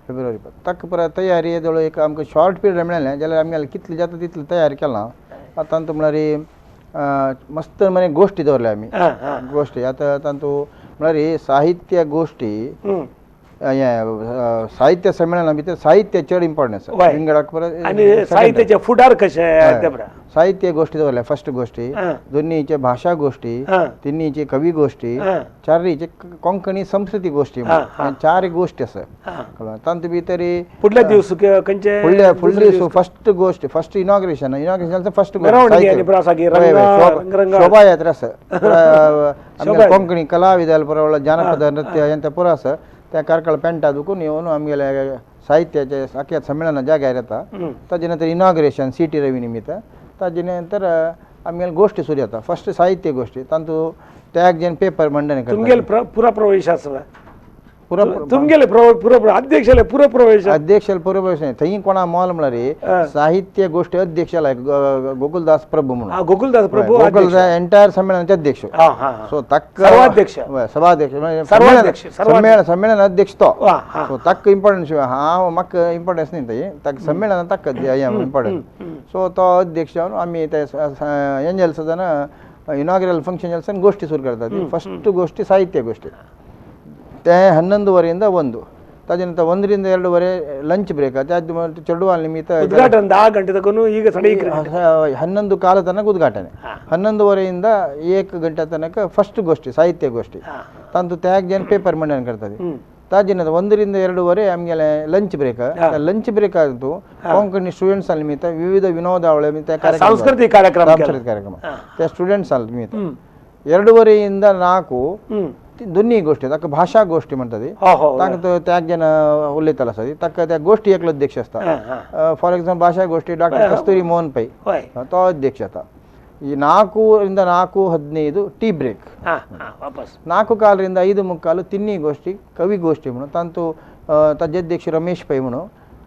ಫೆಬ್ರವರಿ ತಕ್ಕ ಪೂರ ತಯಾರಿ ಎದಳು एक आमकां शॉर्ट पिरियड मेळ्ळें जाल्यार आमी कितले जाता तितली तयारी केला. आतां तांतू म्हळ्यार मस्त मरे गोश्टी दवरल्या आमी गोश्टी आतां तांतू म्हळ्यार साहित्य गोश्टी हें साहित्य संमेलना भितर साहित्य चड इम्पॉर्टंट आसा विंगडाक परत साहित्याचे फुडार कशे साहित्य गोश्टी दवरल्या फर्स्ट गोश्टी दोन्हीचे भाशा गोश्टी तिन्हीचे कवी गोश्टी चारीचे कोंकणी संस्कृती गोश्टी चार गोश्टी आसा तांतू भितर फुडल्या दिवस खंयचे फुडल्या फुडले दीस फर्स्ट गोश्टी फर्स्ट इनॉग्रेशन इनॉग्रेशन फर्स्ट शोभायात्रा आसा कोंकणी कलाविदाल पुरा जानपद नृत्य हें पुरा आसा त्या कार्कळ पेंटा दुखून येवन आमगेले साहित्याचे आख्या संमेलना जाग्यार येता. ताजे नंतर इनॉग्रेशन CT Ravi निमित्त ताजे नंतर आमगेले गोश्टी सुरू जाता फर्स्ट साहित्य गोश्टी तांतू टॅग जेन पेपर मंडन करता. तुमगेले पुरा प्रवेश आसा तुमगेले अध्यक्षाले पुरा प्रवेश अध्यक्षाले पुरा प्रवेश थंय कोणा मोल म्हळ्यार साहित्य गोश्टी अध्यक्षाला गोकुलदास प्रभू म्हणून गोकुलदास प्रभू गोकुलदास एंटायर संमेलनाचे अध्यक्ष सो ताका सर्वाध्यक्ष सभाध्यक्ष संमेलन अध्यक्ष तो सो ताका इम्पॉर्टन्स हांव म्हाका इम्पॉर्टन्स न्ही थंय ताका संमेलना ताका इम्पॉर्टन्स सो तो अध्यक्ष जावन आमी ते हें जालें सदां इनॉग्रल फंक्शन जालें सदां गोश्टी सुरू करतात. फर्स्ट गोश्टी साहित्य गोश्टी ते 11:30 1 ताजे नंतर 1 ರಿಂದ 2:30 ಲಂಚ್ ಬ್ರೇಕ್ ಚಡುವಾಲ್ ನಿಮಿತ್ತ ಉದ್ಘಾಟನೆ 10 ಗಂಟೆ ತನಕ ಈಗ 11:15 ತನಕ ಉದ್ಘಾಟನೆ 11:30 ಇಂದ 1 ಗಂಟೆ ತನಕ ಫಸ್ಟ್ ಗೋಷ್ಠಿ ಸಾಹಿತ್ಯ ಗೋಷ್ಠಿ ತಂದು ತ್ಯಾಗ್ ಜನ ಪೇಪರ್ ಮಂಡನೆ ಕರ್ತದೆ. ತಾಜೆ ನಂತರ 1 ರಿಂದ 2:30 ಆಮೇಲೆ ಲಂಚ್ ಬ್ರೇಕ್ ಲಂಚ್ ಬ್ರೇಕ್ ಆಯಿತು ಕೊಂಕಣಿ ಸ್ಟೂಡೆಂಟ್ಸ್ ನಿಮಿತ್ತ ವಿವಿಧ ವಿನೋದಾವಳಿ ನಿಮಿತ್ತ ಸಾಂಸ್ಕೃತಿಕ ಕಾರ್ಯಕ್ರಮ ಸ್ಟೂಡೆಂಟ್ಸ್ ನಿಮಿತ್ತ 2:30ರಿಂದ 4 ದುನ್ನಿ ಗೋಷ್ಠಿ ತಕ್ಕ ಭಾಷಾ ಗೋಷ್ಠಿ म्हणतात तांकां त्याग जन उलयतालो आसा ताका त्या गोष्ठी एकलो अध्यक्ष आसता. फॉर एक्झाम्पल भाषा गोष्ठी डॉक्टर कस्तुरी मोहन पै तो अध्यक्ष आता. ಈ 4ರಿಂದ 4:15 ಟೀ ಬ್ರೇಕ್, 4:15ರಿಂದ 5:45 ತಿನ್ನಿ ಗೋಷ್ಠಿ ಕವಿ ಗೋಷ್ಠಿ म्हणून तांतू ताजे अध्यक्ष रमेश पै म्हणून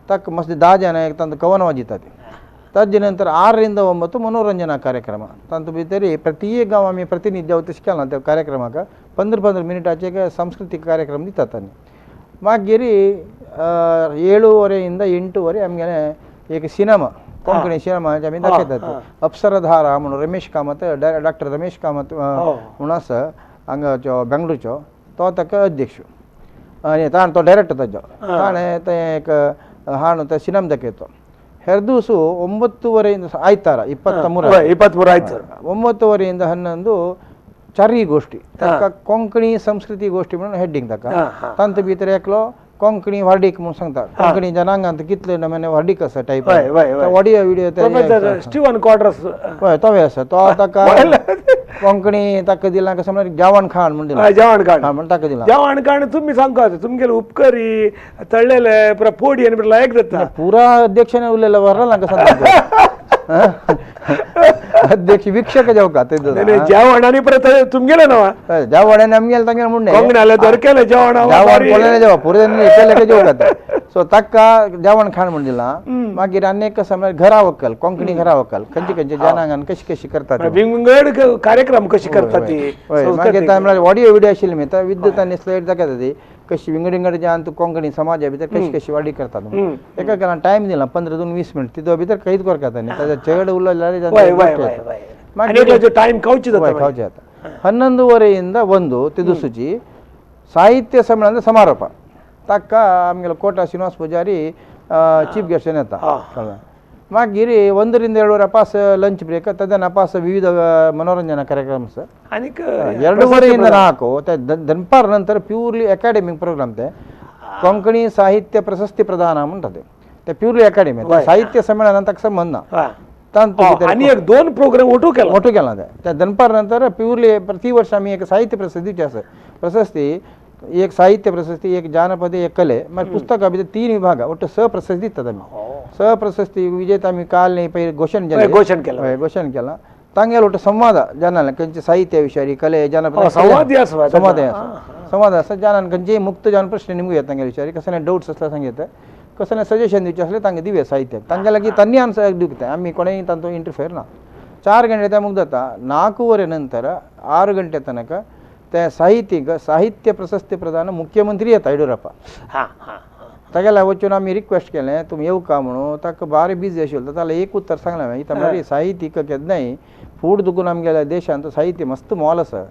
ताका मस्त 10 ಜನ ತಂದು ಕವನ ವಾಜಿतात. ताजे नंतर 6ರಿಂದ 9 मनोरंजना कार्यक्रम तांतू भितर प्रत्येक गांव आमी प्रतिनिधी तशें केलां त्या कार्यक्रमाक 15-15 मिनटाचे सांस्कृतीक कार्यक्रम दितात. आनी मागीर 7:30ರಿಂದ 8:30 आमगेले एक सिनेमा कोंकणी सिनेमा आमी दाखयतात अप्सरधारा म्हणून रमेश कामत डॉक्टर रमेश कामत म्हणून आसा हांगाचो बेंगलोरचो तो ताका अध्यक्ष आनी ताणें तो डायरेक्टर ताजो ताणें तें एक हाडून ते सिनेमा दाखयतो. ಹೆರ್ದೂಸು 9:30ರಿಂದ ಆಯ್ತಾರ 23 23 ಆಯ್ತು 9:30ರಿಂದ 11 ಚರಿ ಗೋಷ್ಠಿ ತಕ್ಕ ಕೊಂಕಣಿ ಸಂಸ್ಕೃತಿ ಗೋಷ್ಠಿ म्हणून हेडिंग ताका तांत भितर एकलो कोंकणी व्हार्डीक म्हणून सांगता कोंकणी जनांगांत कितले नमने व्हार्डीक आसा type audio video Steven Quadros हय तोवे आसा तो ताका कोंकणी ताका दिला कशें म्हळ्यार जेवण खाण म्हूण दिलां जेवण खाण म्हूण ताका दिलां जेवण खाण तुमी सांगता तुमगेले उपकरी तळ्ळेले पुरा पोडी आनी पुरा लायक जाता पुरा अध्यक्षाने उरलेलो वरला कसं अध्यक्ष वीक्षक जेवका जेवण आनी परत तुमगेले ना जेवण आनी आमगेले तांगेले म्हणणें कोंकणाले दरकेले जेवण जेवण कोणाले जेवा पुरे एकले जेवका सो ताका जेवण खाण म्हूण दिलां. मागीर आनी एक कशें म्हळ्यार घरा वकल कोंकणी घरा वकल खंयचे खंयचे जनांगान कशी कशी करतात विंगड कार्यक्रम कशी करतात ती मागीर म्हळ्यार ऑडियो विडियो आशिल्ली न्ही विद्युत आनी स्लायड दाखयता ती कशी विंगड विंगड जान तूं कोंकणी समाजा भितर कशी कशी वाडी करतात. एका टायम दिला 15-20 मिनट तितू भितर कांयच करता न्ही ताच्या चड उरलो जाल्यार टायम खावची खावचे जाता. 11:30ರಿಂದ 1 ತಿದುಸೂಚಿ ಸಾಹಿತ್ಯ ಸಮ್ಮೇಳನದ ಸಮಾರೋಪ ताका आमगेलो कोटा श्रीनिवास पुजारी चीफ गेस्ट येता. मागीर 1ರಿಂದ 2:30 ಅಪಾस ಲಂಚ್ ಬ್ರೇಕ್ ತದನ ಅಪಾस ವಿವಿಧ मनोरंजना कार्यक्रम आसा. आनीक 2:30ರಿಂದ 4 दनपार नंतर प्युरली एकाडेमीक प्रोग्राम ते कोंकणी साहित्य प्रशस्ती प्रदान म्हणटा ते ते प्युरली एकाडेमी साहित्य संमेलनान ताका संबंद ना. आनी एक 2 प्रोग्राम ओटू केला ओटू केला ते दनपार नंतर प्युरली प्रति वर्ष आमी एक साहित्य प्रशस्ती दिवची आसा प्रशस्ती एक साहित्य प्रशस्ती एक जानपद एक कले मागीर पुस्तकां भितर 3 विभाग ಒಟ್ಟು 6 प्रशस्ती दितात आमी. 6 प्रशस्ती विजेता आमी काल न्ही पयर घोशण जालें घोशण केलां घोशण केलां तांगेलो ಒಟ್ಟು संवाद जनान खंयचे साहित्य विशयारी कले जानपद संवाद आसा संवाद आसा संवाद आसा जनान खंयचे मुक्त जावन प्रश्न निमगू येता तांगेले विशयारी कसले डाउट्स आसल्यार सांग येता कसले सजेशन दिवचे आसले तांकां दिवया साहित्याक तांगे लागीं तांणी आन्सर दिवंक जाय आमी कोणेय तांचो इंटरफेर ना. 4 ಗಂಟೆ ते मुಗ್ದता 4:30 ನಂತರ 6 ಗಂಟೆ ತನಕ ते साहित्यिक साहित्य प्रशस्ती प्रदान मुख्यमंत्री येता येडियुरप्पा तागेल्या वचून आमी रिक्वेस्ट केलें तुमी येवका म्हणून ताका भारी बिजी आशिल्लो ताका एक उत्तर सांगलें हांवें इता म्हळ्यार साहित्यिक केन्नाय फूड दुखून आमगेल्या देशांत साहित्य मस्त मोल आसा.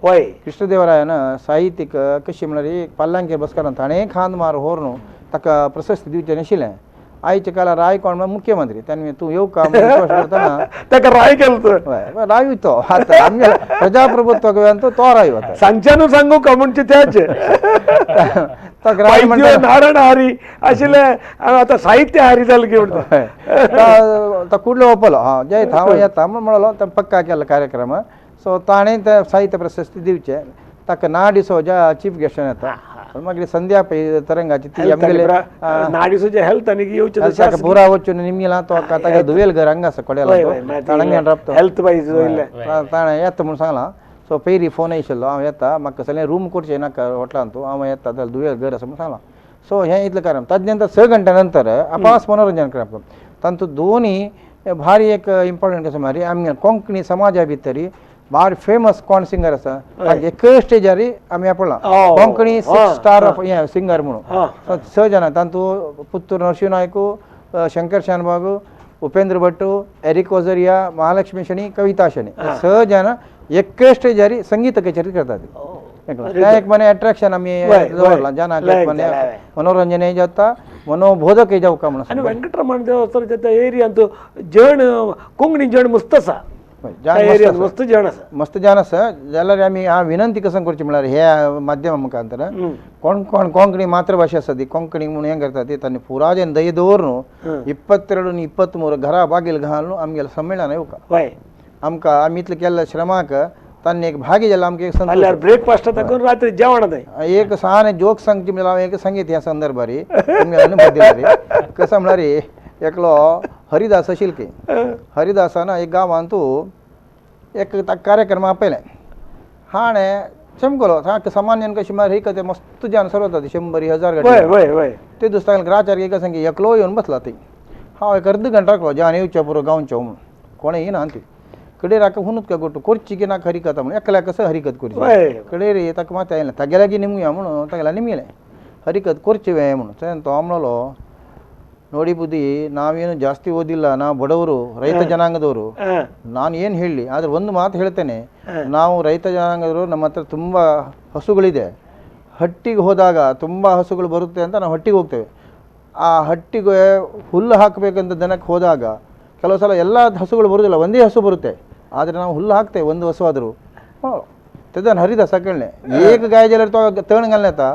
कृष्णदेवरायान साहित्यिक कशी म्हळ्यार एक पल्लांकेर बसकारान ताणें खांद मार व्हरून ताका प्रशस्ती दिवचें नाशिल्लें. आयच्या काळार राय कोण म्हळ्यार मुख्यमंत्री ताणें तूं येवका रिक्वेस्ट करतना ताका राय केलो तर राय तो आतां आमगे प्रजाप्रभुत्व गोंयांत तो राय वता सांगच्यानू सांगू का म्हणचे त्याचे नारायण हारी आशिल्ले आतां साहित्य हारी जालें की म्हणटा तो कुडलो ओपलो हां जय हांव येता म्हूण म्हणलो तो पक्का केलो कार्यक्रम. सो ताणें ते साहित्य प्रशस्ती दिवचे ताका ना डिसोजा चीफ गेस्ट येता. मागीर संध्या पै तरंगाची ती आमगेले नाडिसोजा हेल्थ आनी येवचें पुरा वचून निमगेला तो तागे दुवेल घर हांगा आसा कोड्याला ताणें राबतो हेल्थ वायज ताणें येता म्हूण सांगलां. सो पयलीं फोन आयिल्लो हांव येता म्हाका कसलें रूम करचें नाका हॉटेलांत तूं हांव येता जाल्यार दुवेल घर आसा म्हूण सांगलां. सो हें इतलें कारण ताजे नंतर 6 गंट्या नंतर अपास मनोरंजन करप तातूंत दोनी भारी एक इम्पॉर्टंट कसं म्हळ्यार आमगे कोंकणी समाजा भितर भारी फेमस कोण सिंगर आसा एक स्टेजार आमी आपला कोंकणी 6 स्टार ऑफ हे सिंगर म्हणून 6 जाणां तातूंत पुत्तूर नरशिंह नायक शंकर शानबाग उपेंद्र भट्टू एरिक ओझरिया महालक्ष्मी शणी कविता शणी 6 जाणां एक स्टेजार संगीत कचेरी करतात. तें एक मने अट्रॅक्शन आमी दवरलां जनांक एक मने मनोरंजनय जाता मनोबोधकय जावका म्हणून. आनी वेंकटरमण देवस्थानाच्या त्या एरियांत जण कोंकणी जण मस्त आसा मस्त जण आसा मस्त जण आसा जाल्यार आमी हांव विनंती कसं करची म्हळ्यार ह्या माध्यमा मुखांतर कोण कोण कोंकणी मातृभाशा आसा ती कोंकणी म्हणून हें करता ती तांणी पुरा जन दय दवरून 22 23 घरा बागील घालून आमगेलें संमेलन येवका आमकां आमी इतलें केल्ल्या श्रमाक तांणी एक भागी जाला आमकां एक संतोष. ब्रेकफास्ट करून रात्री जेवण एक सान जोक सांगची म्हणल्यार हांव एक सांगीत ह्या संदर्भार तुमगे अनुभव दिला रे. कसो म्हणल्यार एकलो हरिदास आशिल्ले हरिदासान एक गांवांत एक कार्यक्रम आपयलें हाणें चमकलो सामान्यान कशी म्हळ्यार ही कथे मस्त जान सरवता 100 1000 गाडी ते दुसऱ्या ग्राचार एक सांगी एकलो येवन बसला थंय. हांव एक अर्द घंटा राखलो जान येवच्या पुरो गांवचो म्हणून कोणें येना ती कडे राख हुनूच काय गोटू करची की ना हरिकत म्हणून एकल्या कसं हरिकत करची कडे रे ताका मात आयलें तागे लागीं निमया म्हणून तागेल्या निमयलें ಹರಿಕತ್ ಕೊರ್ಚಿವೆ म्हणून तो म्हणलो ನೋಡಿ ಬುದ್ಧಿ, ನಾವೇನು ಜಾಸ್ತಿ ಓದಿಲ್ಲ, ನಾವು ಬಡವರು, ರೈತ ಜನಾಂಗದವರು. ನಾನು ಏನು ಹೇಳಲಿ, ಆದರೆ ಒಂದು ಮಾತು ಹೇಳ್ತೇನೆ, ನಾವು ರೈತ ಜನಾಂಗದವರು, ನಮ್ಮ ಹತ್ರ ತುಂಬ ಹಸುಗಳಿದೆ. ಹಟ್ಟಿಗೆ ಹೋದಾಗ ತುಂಬ ಹಸುಗಳು ಬರುತ್ತೆ ಅಂತ ನಾವು ಹಟ್ಟಿಗೆ ಹೋಗ್ತೇವೆ. ಆ ಹಟ್ಟಿಗೆ ಹುಲ್ಲು ಹಾಕಬೇಕಂತ ದನಕ್ಕೆ ಹೋದಾಗ ಕೆಲವು ಸಲ ಎಲ್ಲ ಹಸುಗಳು ಬರೋದಿಲ್ಲ, ಒಂದೇ ಹಸು ಬರುತ್ತೆ. ಆದರೆ ನಾವು ಹುಲ್ಲು ಹಾಕ್ತೇವೆ ಒಂದು ಹಸು ಆದರೂ. तेदान हरिदास केळ्ळें एक गाय जाल्यार तो तण घालून येता,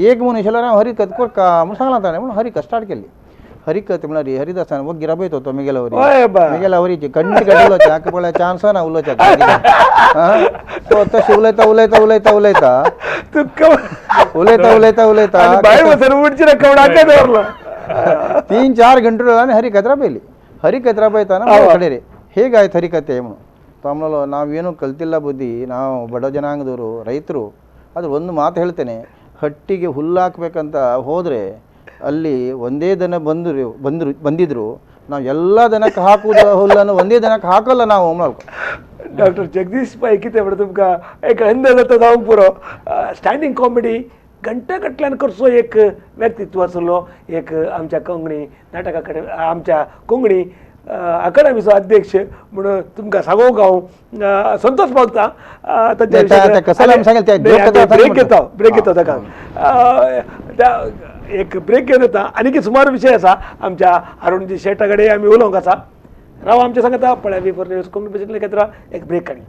एक मनीस जाल्यार हांव हरिकत कोरका म्हणून सांगलां ताणें, म्हणून हरिकत स्टार्ट केली. हरिकत म्हळ्यार हरिदासान वग्गी राबयतो तो मिगेल्या वरी, मिगेल्या वरीची कंटी गाडी उलोवचें हाका पळय चान्स ना उलोवच्याक. सो तशें उलयता उलयता उलयता उलयता उलयता उलयता उलयता 3-4 घंटे आनी हरिकत राबयली. हरिकत राबयताना कडेन रे ಹೇಗಾಯ್ತು ಹರಿಕತೆ म्हणून तो म्हणलो ನಾವೇನು ಕಲ್ತಿಲ್ಲ ಬುದ್ಧಿ, ನಾವು ಬಡ ಜನಾಂಗದವರು, ರೈತರು. ಆದರೆ ಒಂದು ಮಾತು ಹೇಳ್ತೇನೆ, ಹಟ್ಟಿಗೆ ಹುಲ್ಲು ಹಾಕ್ಬೇಕಂತ ಹೋದರೆ ಅಲ್ಲಿ ಒಂದೇ ದನ ಬಂದರು ಬಂದರು ಬಂದಿದ್ರು, ನಾವು ಎಲ್ಲ ದನಕ್ಕೆ ಹಾಕುವುದು ಹುಲ್ಲನ್ನು ಒಂದೇ ದನಕ್ಕೆ ಹಾಕೋಲ್ಲ ನಾವು म्हणलो. डॉक्टर जगदीश पाय कितें म्हणटा तुमकां एक अंदाज जाता जावंक पुरो. स्टँडींग कॉमेडी घंटे कटल्यान करचो एक व्यक्तित्व आसलो, एक आमच्या कोंकणी नाटका कडेन आमच्या कोंकणी अकादमीचो अध्यक्ष म्हणून तुमकां सांगूंक हांव संतोष पावता. ब्रेक घेता, ब्रेक घेता ताका एक ब्रेक घेवन येता. आनीक सुमार विशय आसा आमच्या अरुणजी शेटा कडेन आमी उलोवंक आसा. राव आमच्या सांगता पळय V4 news Konkani भाशेंतल्यान घेतला एक ब्रेक काडी.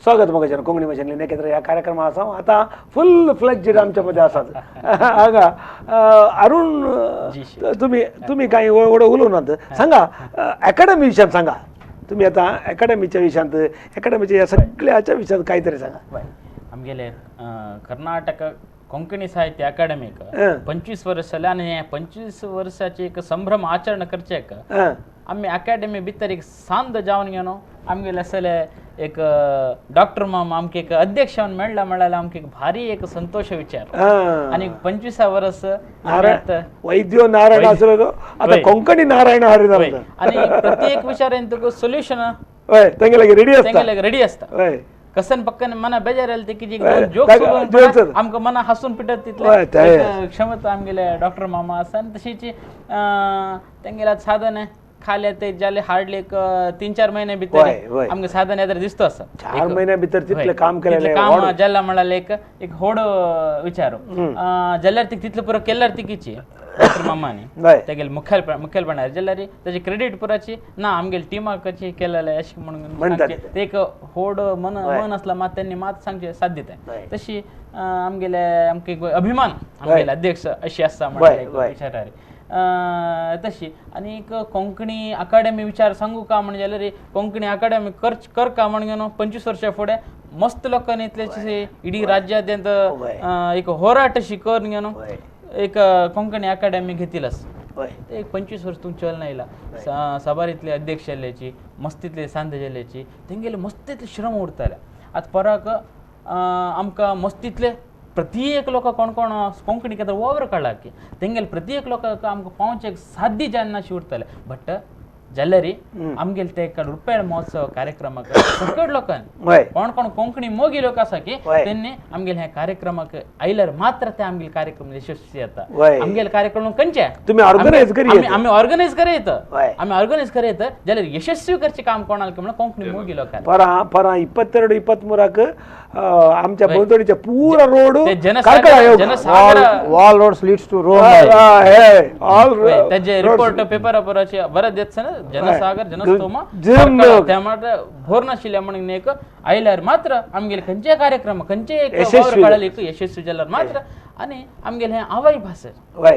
स्वागत मगाच्यान कोंकणी भाशेंतल्यान एकत्र ह्या कार्यक्रमा आसा. आतां फुल फ्लॅज्ड आमच्या मदें आसात. हांगा अरुण, तुमी तुमी कांय व्हड उलोवनात, सांगा एकाडमी विशयांत सांगा. तुमी आतां एकाडमीच्या विशयांत, एकाडमीच्या ह्या सगळ्याच्या विशयांत कांय तरी सांगा. आमगेले कर्नाटक कोंकणी साहित्य अकादमीक 25 वर्स जालें आनी 25 वर्साचे एक संभ्रम आचरण करचें आमी अकादमी भितर एक सांद जावन घेवन आमगेले आसले एक डॉक्टर माम आमकां एक अध्यक्ष मेळ्ळा म्हळ्यार आमकां एक भारी एक संतोष विचार. आनी 25 वर्स वैद्यो नारायण आसलो, आतां कोंकणी नारायण हरी. आनी प्रत्येक विचारान तुका सोल्युशन रेडी आसता, रेडी आसता. कसन पक्कन मना बेजार आयले की जोक आमकां मना हासून पिटत तितले क्षमता आमगेले डॉक्टर मामा आसा. आनी तशीच तेंगेले साधन खाले ते जाले हार्डली एक 3-4 महिने भितर आमकां साधन येदर दिसतो आसा. 4 महिन्या भितर तितलें काम केलें, काम जाला म्हळ्यार एक एक होड विचार जाल्यार ती तितलें पुरो केल्यार तिकीची डॉक्टर मामानी तेगेले मुखेलपणार जाल्यार ताजे क्रेडीट पुराची ना आमगेले टिमाक केलेलें अशें म्हणून ते एक होड मन मन आसला मात त्यांनी मात सांगचें साध्यता. तशी आमगेले आमकां एक अभिमान आमगेले अध्यक्ष अशी आसा म्हळ्यार विचारार तशी. आनी एक कोंकणी अकादमी विचार सांगू का म्हणजे जाल्यार कोंकणी अकादमी कर का म्हणून 25 वर्सां फुडें मस्त लोकांनी इतले इडी राज्याद्यंत एक होराट अशी करून घेवन एक कोंकणी अकादमी घेतिलास. ते एक 25 वर्स तूं चल येयला. साबार इतले अध्यक्ष जाल्ल्याची, मस्तीतले सांद जाल्ल्याची, तेंगेले मस्तीतले श्रम उरताले. आतां पराक आमकां मस्तीतले प्रत्येक लोक कोण कोण कोंकणी खातीर वावर काडला की तेंगेले प्रत्येक लोकांक आमकां पावचें साध्य जायना अशें उरतालें. बट जाल्यार आमगेले ते रुपेळ महोत्सव कार्यक्रमाक सकट लोकांनी कोण कोण कोंकणी मोगी लोक आसा की तेन्नी आमगेले हे कार्यक्रमाक आयल्यार मात्र ते आमगेले कार्यक्रम यशस्वी जाता. आमगेले कार्यक्रम खंयचे तुमी ऑर्गनायज करी, आमी ऑर्गनायज करयत, आमी ऑर्गनायज करयत जाल्यार यशस्वी करचें काम कोणाक म्हणून कोंकणी मोगी लोकांनी. परा परा 22 23 आमच्या भोंवतणीचे पुरा road all roads leads to Rome. तेजे रिपोर्ट पेपरा पराचे बरें देत ना जनसागर जनस्तोमा त्या भोर नाशिल्ल्या म्हणून एक आयल्यार मात्र आमगेले खंयचे कार्यक्रम खंयचे एक यशस्वी जाल्यार मात्र आनी आमगेले हें आवय भास,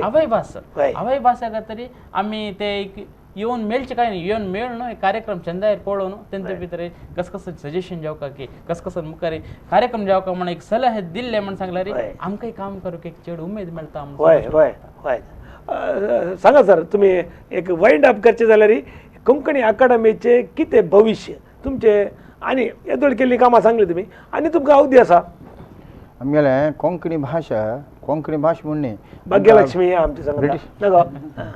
आवय भास, आवय भाशा खातीर आमी ते एक येवन मेळचे काय न्ही, येवन मेळ न्हू कार्यक्रम चंदायर पळोवन तेंचे भितर कस कसं सजेशन जावका की कस कसं मुखार कार्यक्रम जावका म्हण एक सलहे दिल्ले म्हण सांगल्यार आमकांय काम करूंक एक चड उमेद मेळटा. हय हय हय. सांगा सर, तुमी एक वायंड अप करचें जाल्यार कोंकणी अकादमीचें कितें भविश्य तुमचें आनी येदोळ केल्लीं कामां सांगली तुमी आनी तुमकां अवधी आसा? आमगेलें कोंकणी भाशा, कोंकणी भाशा म्हूण न्ही, भाग्यलक्ष्मी आमची सांगता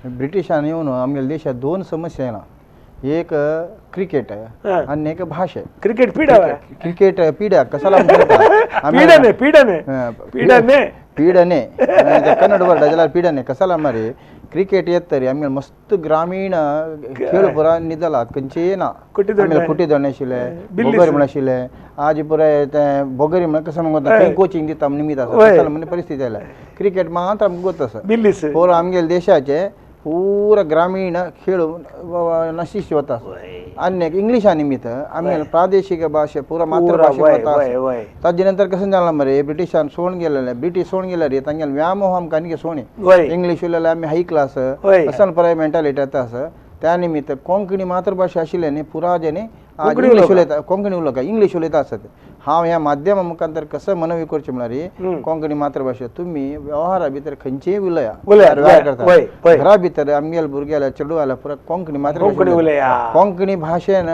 ब्रिटिशान येवन आमगेल्या देशात दोन समस्या येना, एक क्रिकेट आनी एक भाशा. क्रिकेट पिडा, क्रिकेट पिडा कसाला पीडने पीडने पीडने पीडने कन्नड वर्ड जाल्यार पीडने कसाला मारे क्रिकेट येत तरी आमगेले मस्त ग्रामीण खेळ पुरा निदला खंयचे ना, कुटी दोणे आशिल्ले, बोगरी म्हण आशिल्ले, आज पुराय तें बोगरी म्हण कसं म्हणटा थंय कोचिंग दिता निमित्त आसा कसाला म्हण परिस्थिती आयल्या. क्रिकेट मात आमकां गोत आसा पुरो आमगेले देशाचे पुरा ग्रामीण खेळ नशिश वता आनी इंग्लिशा निमित्त आमगेले प्रादेशीक भाशा पुरा मातृभाशा वता. ताजे नंतर कसं जालां मरे ब्रिटिशान सोडून गेलेले, ब्रिटीश सोडून गेले रे तांगेले व्यामोह आमकां आनी सोणी इंग्लीश उलयल्यार आमी हाय क्लास असं पराय मेंटालिटी येता आसा. त्या निमित्त कोंकणी मातृभाशा आशिल्ले न्ही पुरा जेन्ही इंग्लीश उलयता, कोंकणी उलोवका इंग्लीश उलयता आसत. हांव ह्या माध्यमा मुखांतर कसं मनवी करचें म्हळ्यार कोंकणी मातृभाशा तुमी व्यवहारा भितर खंयचेय उलया करता, घरा भितर आमगेले भुरग्याल्या चेडवाल्या पुरा कोंकणी मातृभाशा, कोंकणी भाशेन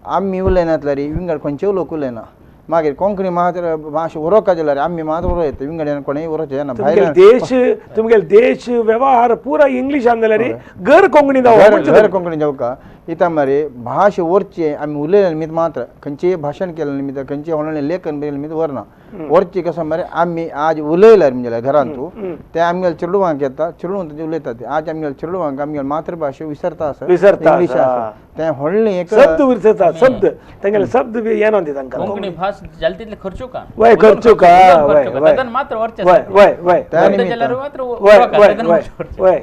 आमी उलयनातल्यार विंगड खंयचेय लोक उलयना. मागीर कोंकणी मात्र भाशा उरोवका जाल्यार आमी मात्र उलयता, विंगड कोणेय उरोवचें ना. भायर देश तुमगेले देश व्यवहार पुरा इंग्लिशान जाल्यार घर कोंकणी घर कोंकणी जावका. इता मरे भाशा वरचे आमी उलयले निमित्त मात्र खंयचेय भाशण केलें निमित्त खंयचेय व्हडलें लेखन बरयलें निमित्त वरना वरचे कसं मरे आमी आज उलयल्यार म्हणजे घरांतू ते आमगेले चेडवांक येता, चेडवां तेजें उलयता ते आज आमगेले चेडवांक आमगेले मातृभाशा विसरता आसा, विसरता इंग्लीश आसा तें व्हडलें एक शब्द विसरता, शब्द तांगेले शब्द बी येना ते तांकां. कोंकणी भास जाले तितले खर्चू का वय खर्चू का वय मात्र वरचे वय वय वय.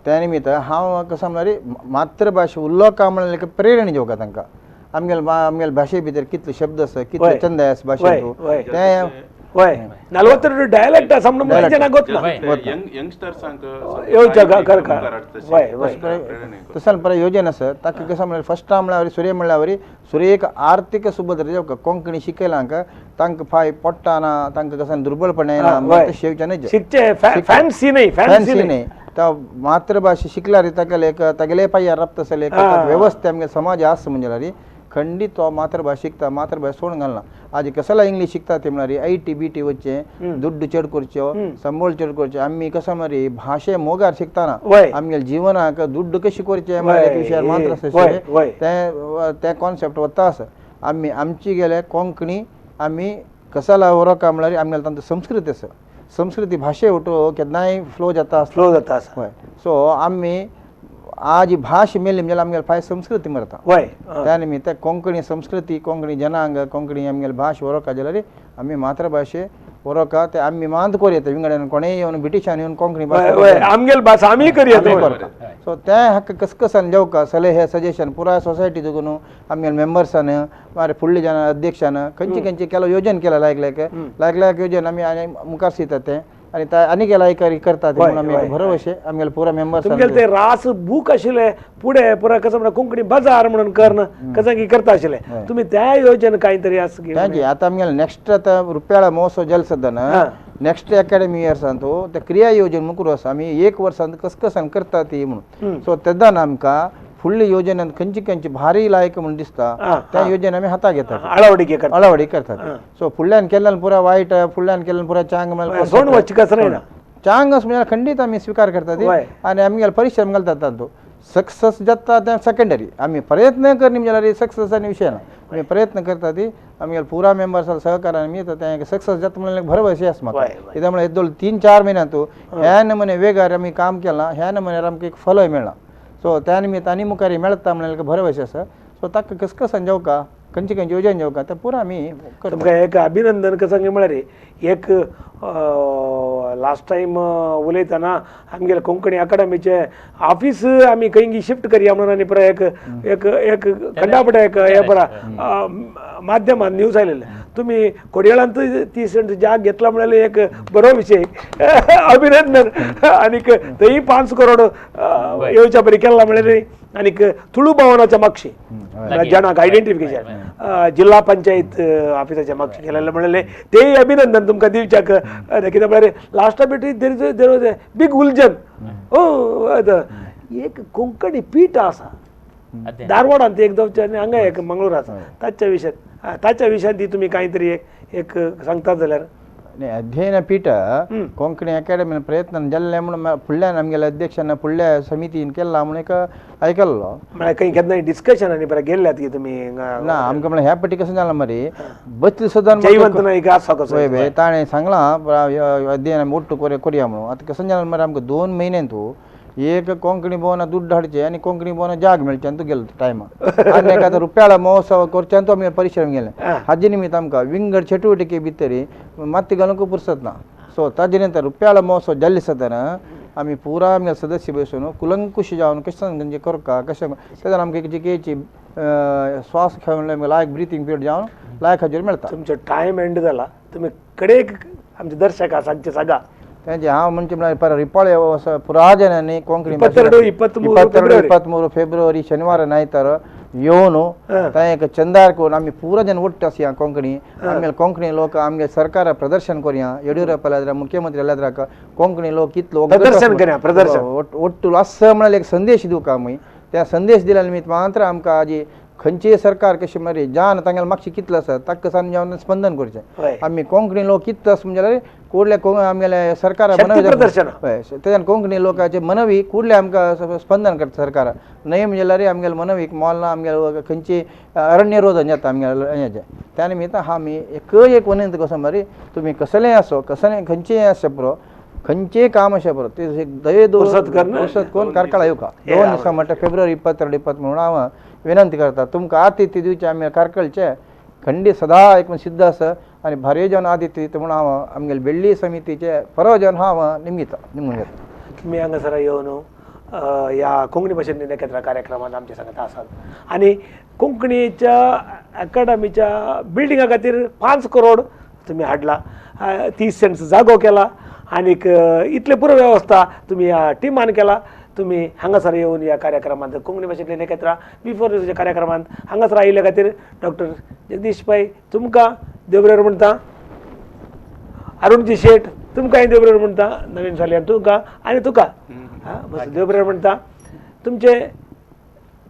त्या निमित्त हांव कसं म्हळ्यार मातृभाशा उलोवका म्हणल्यार एक प्रेरणा दिवका तांकां. आमगेले आमगेले भाशे भितर कितले शब्द आसा, कितले चंद आसा भाशेंत ते वय 42 डायलेक्ट आसा म्हणून जाणांक गोत ना यंगस्टर्सांक वय वय तसं पर योजना आसा ताका कसं म्हळ्यार फर्स्ट म्हळ्यार सुर्य म्हणल्यार सुर्य एक आर्थीक सुभद्र जावका कोंकणी शिकयला तांकां फाय पोट्टा ना, तांकां कसं दुर्बलपण येना, शेवचें शिकचें फॅन्सी न्ही, फॅन्सी न्ही. त्या मातृभाशा शिकल्यार तागेले एक तागेले पांयार राबता आसले एक वेवस्था आमगे समाज आसा म्हणजे खंडीत तो मातृभाशा शिकता, मातृभाशा सोडून घालना. आज कसला इंग्लीश शिकता ते म्हळ्यार I T B T वचचें, दुड्डू चड करच्यो, संबळ चड करचें. आमी कसं मरे भाशे मोगार शिकतना आमगेले जिवनाक दुड्डू कशी करचें म्हळ्यार एक विशयार मात्र आसा तें तें कॉन्सेप्ट वता आसा. आमी आमची गेले कोंकणी आमी कसाला उरोवका म्हळ्यार आमगेले तांचो संस्कृती आसा, संस्कृती भाशे वटो केन्नाय फ्लो जाता, फ्लो जाता आसा. हय सो आमी आज भाश मेली म्हणजे आमगेले फाय संस्कृती मरता. वय त्या निमित्त कोंकणी संस्कृती, कोंकणी जनांग, कोंकणी आमगेले भाश उरोवका जाल्यार आमी मातृभाशे उरोवका ते आमी मात कोर येता. विंगड्यान कोणेय येवन ब्रिटिशान येवन कोंकणी भाशा आमगेले भास आमी करया. सो तें हाका कसकसान जावका सलहे सजेशन पुराय सोसायटी न्हू आमगेले मेंबर्सान मागीर फुडले जाण अध्यक्षान खंयचे खंयचे केलो योजन केला लायक लायक लायक लायक योजन आमी आनी मुखार सीतात तें आनी आनी लायक करतात म्हणून आमी भरवशे आमगेले पुरा मेंबर्स. तुमगेले ते रास बूक आशिल्ले फुडें पुरा कसं म्हणटा कोंकणी बाजार म्हणून कर्ण कसं की करता आशिल्ले तुमी त्या योजन कांय तरी आसा. आतां आमगेले नेक्स्ट आतां रुपयाळा महोत्सव जाले सद्दां नेक्स्ट अकॅडमी इयर्सांत ते क्रिया योजन मुखार आसा आमी एक वर्सांत कस कसान करता ती म्हणून. सो तेन्ना आमकां फुडली योजना खंयची खंयची भारी लायक म्हणून दिसता त्या योजना आमी हाताक घेतात, अळावडी करतात. सो फुडल्यान केल्ल्यान पुरा वायट, फुडल्यान केल्ल्यान पुरा चांग चांग म्हळ्यार खंडीत आमी स्विकार करतात आनी आमगेले परिश्रम घालतात तातूंत. सक्सेस जाता तें सेकेंडरी आमी प्रयत्न करनी जाल्यार सक्सेस आनी विशय ना आमी प्रयत्न करता ती आमगे पुरा मेंबर्स सहकारान आमी तें सक्सेस जाता म्हणल्यार भरवसे आसा म्हाका कित्याक म्हळ्यार येदोळ 3-4 म्हयन्यांतू ह्या नमुने वेगार आमी काम केलां ह्या नमुन्यार आमकां एक फलय मेळ्ळां सो त्या निमित्त आनी मुखार मेळटा म्हणल्यार भरवसे आसा सो ताका कस कसान जावका खंयची खंयची योजना जावका तें पुरा आमी तुमकां एक अभिनंदन कसं म्हळ्यार एक लास्ट टायम उलयतना आमगेले कोंकणी अकादमीचे ऑफिस आमी खंय शिफ्ट करया म्हणून आनी पुरा एक एक एक खंडापट एक हे पुरा माध्यमात न्यूज आयलेले तुमी कोडयेळांत 30 सेंट जाग घेतला म्हळ्यार एक बरो विशय अभिनंदन आनीक थंय 5 करोड येवच्या परी केला म्हळ्यार आनीक तुळू भवनाच्या मागशी जाणांक आयडेंटिफिकेशन जिल्हा पंचायत ऑफिसाच्या मागशी केलेले म्हणलें तेय अभिनंदन तुमकां दिवच्याक कित्याक म्हळ्यार लास्टा बेटी there is there was a big उलजन एक कोंकणी पीठ आसा धारवाडांत एक जावचें आनी हांगा एक मंगळूर आसा ताच्या विशयान ताच्या विशयान ती तुमी कांय तरी एक सांगतात जाल्यार अध्ययन पीठ कोंकणी अकॅडमीन प्रयत्न जाल्ले म्हणून फुडल्यान आमगेल्या अध्यक्षान फुडल्या समितीन केला म्हणून एक आयकल्लो म्हळ्यार खंय केन्ना डिस्कशन आनी बरें गेल्ल्यात की तुमी ना आमकां म्हळ्यार ह्या पटी कशें जालां मरे बसली सदां जयवंत नायक आसा कसो हय ताणें सांगलां अध्ययन ಒಟ್ಟು ಕೊರಿया म्हणून आतां कशें जालां मरे आमकां 2 म्हयन्यांतू एक कोंकणी भवना दुड्ड हाडचे आनी कोंकणी भवना जाग मेळचे आनी तूं गेलो टायमा आनी एक आतां रुपयाळा महोत्सव करचे आनी तो आमी परिश्रम गेले हाजे निमित्त आमकां विंगड चटुवटिके भितर माती घालूंक पुरसत ना सो ताजे नंतर रुपयाळा महोत्सव जाल्ले आसतना आमी पुरा आमगे सदस्य बसून कुलंकुश जावन कशें म्हणजे करका कशें तेन्ना आमकां एक जिकेची श्वास घेवन लायक ब्रिथींग पिरियड जावन लायक हाजेर मेळटा. तुमचो टायम एंड जाला तुमी कडेक आमचे दर्शक सांगचे सांगा तेंचे हांव म्हणचे म्हळ्यार पर रिपाळे पुरा जनांनी कोंकणी 22-23 फेब्रुवारी शनिवार नायतार येवन थंय एक चंदार करून आमी पुरा जन ಒಟ್ಟು आसया कोंकणी आमगे कोंकणी लोक आमगे सरकार प्रदर्शन करया येडियुरप्पा आल्यार मुख्यमंत्री आल्यार कोंकणी लोक कितलो प्रदर्शन करया प्रदर्शन ಒಟ್ಟು आसा म्हळ्यार एक संदेश दिवका आमी त्या संदेश दिल्या निमित्त मात्र आमकां आजी खंयचीय सरकार कशें मरे जान तांगेले मातशें कितलो आसा ताका सान जावन स्पंदन करचें आमी कोंकणी लोक कितलो आसा जाल्यार कुडल्या आमगेले सरकारा हय तेच्यान कोंकणी लोकांचे मनवी कुडले आमकां स्पंदन करता सरकारा न्हय म्हणजे जाल्यार आमगेले मनवीक मोल आमगेले खंयची अरण्य रोधन जाता आमगेले हेजें त्या निमित्तान आमी एकय एक विनंती कसो मरे तुमी कसलेंय आसो कसलें खंयचेय आसचें पुरो खंयचेय काम अशें पुरो ते दये पुरसत करून कार्कळा येवका 2 दिसां म्हणटा फेब्रुवारी 22-23 म्हणून हांव विनंती करता तुमकां आतिथ्य दिवचें आमी कार्कळचें खंडी सदा एक सिद्ध आसा आनी भारी जन आतिथ्य दिता म्हणून हांव आमगेले बेळ्ळी समितीचे परव जन हांव निमगिता निमून घेता. तुमी हांगासर येवन ह्या कोंकणी भाशेन एकत्र कार्यक्रमांत आमचे सांगता आसात आनी कोंकणीच्या अकादमीच्या बिल्डिंगा खातीर 5 करोड तुमी हाडला 30 सेंट्स जागो केला आनीक इतले पुरो वेवस्था तुमी ह्या टिमान केला. तुमी हांगासर येवन ह्या कार्यक्रमांत कोंकणी भाशेंतल्यान एकत्र बिफोर न्यूजाच्या कार्यक्रमांत हांगासर आयिल्ल्या खातीर डॉक्टर जगदीश पै तुमकां देवरेर म्हणटा, अरुणजी शेट तुमकांय देवरेर म्हणटा, नवीन सालियान तुमकां आनी तुका देवरेर म्हणटा. तुमचें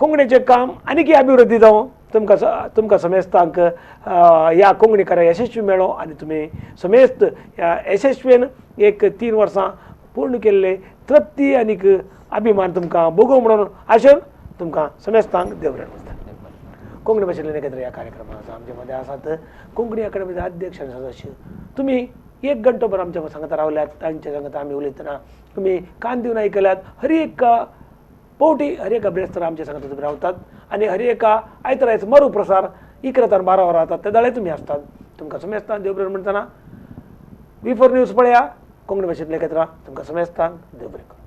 कोंकणीचें काम आनीकय अभिवृद्धी जावं तुमकां तुमकां समेस्तांक ह्या कोंकणी कार्य यशस्वी मेळो आनी तुमी समेस्त ह्या यशस्वीन एक 3 वर्सां पूर्ण केल्ले तृप्ती आनीक अभिमान तुमकां भोगो म्हणून आशेन तुमकां समेस्तांक देवरेर म्हणटा. कोंकणी भाशेंतल्यान एकत्र ह्या कार्यक्रमांत आसा आमचे मदें आसात कोंकणी अकादमीचे अध्यक्ष आनी सदस्य. तुमी 1 घंटोभर आमच्या सांगता रावल्यात तांच्या सांगता आमी उलयतना तुमी कान दिवन आयकल्यात. हर एका पवटी हर एका ब्रेस्तार आमच्या सांगता तुमी रावतात आनी हर एका आयतरायचो मरू प्रसार 11 ते 12 वरां जातात ते दाळे तुमी आसतात. तुमकां समेस्तांक देवबरें म्हणटना बिफोर न्यूज पळया कोंकणी भाशेंतले एकत्र तुमकां समेस्तांक देव बरें करूं.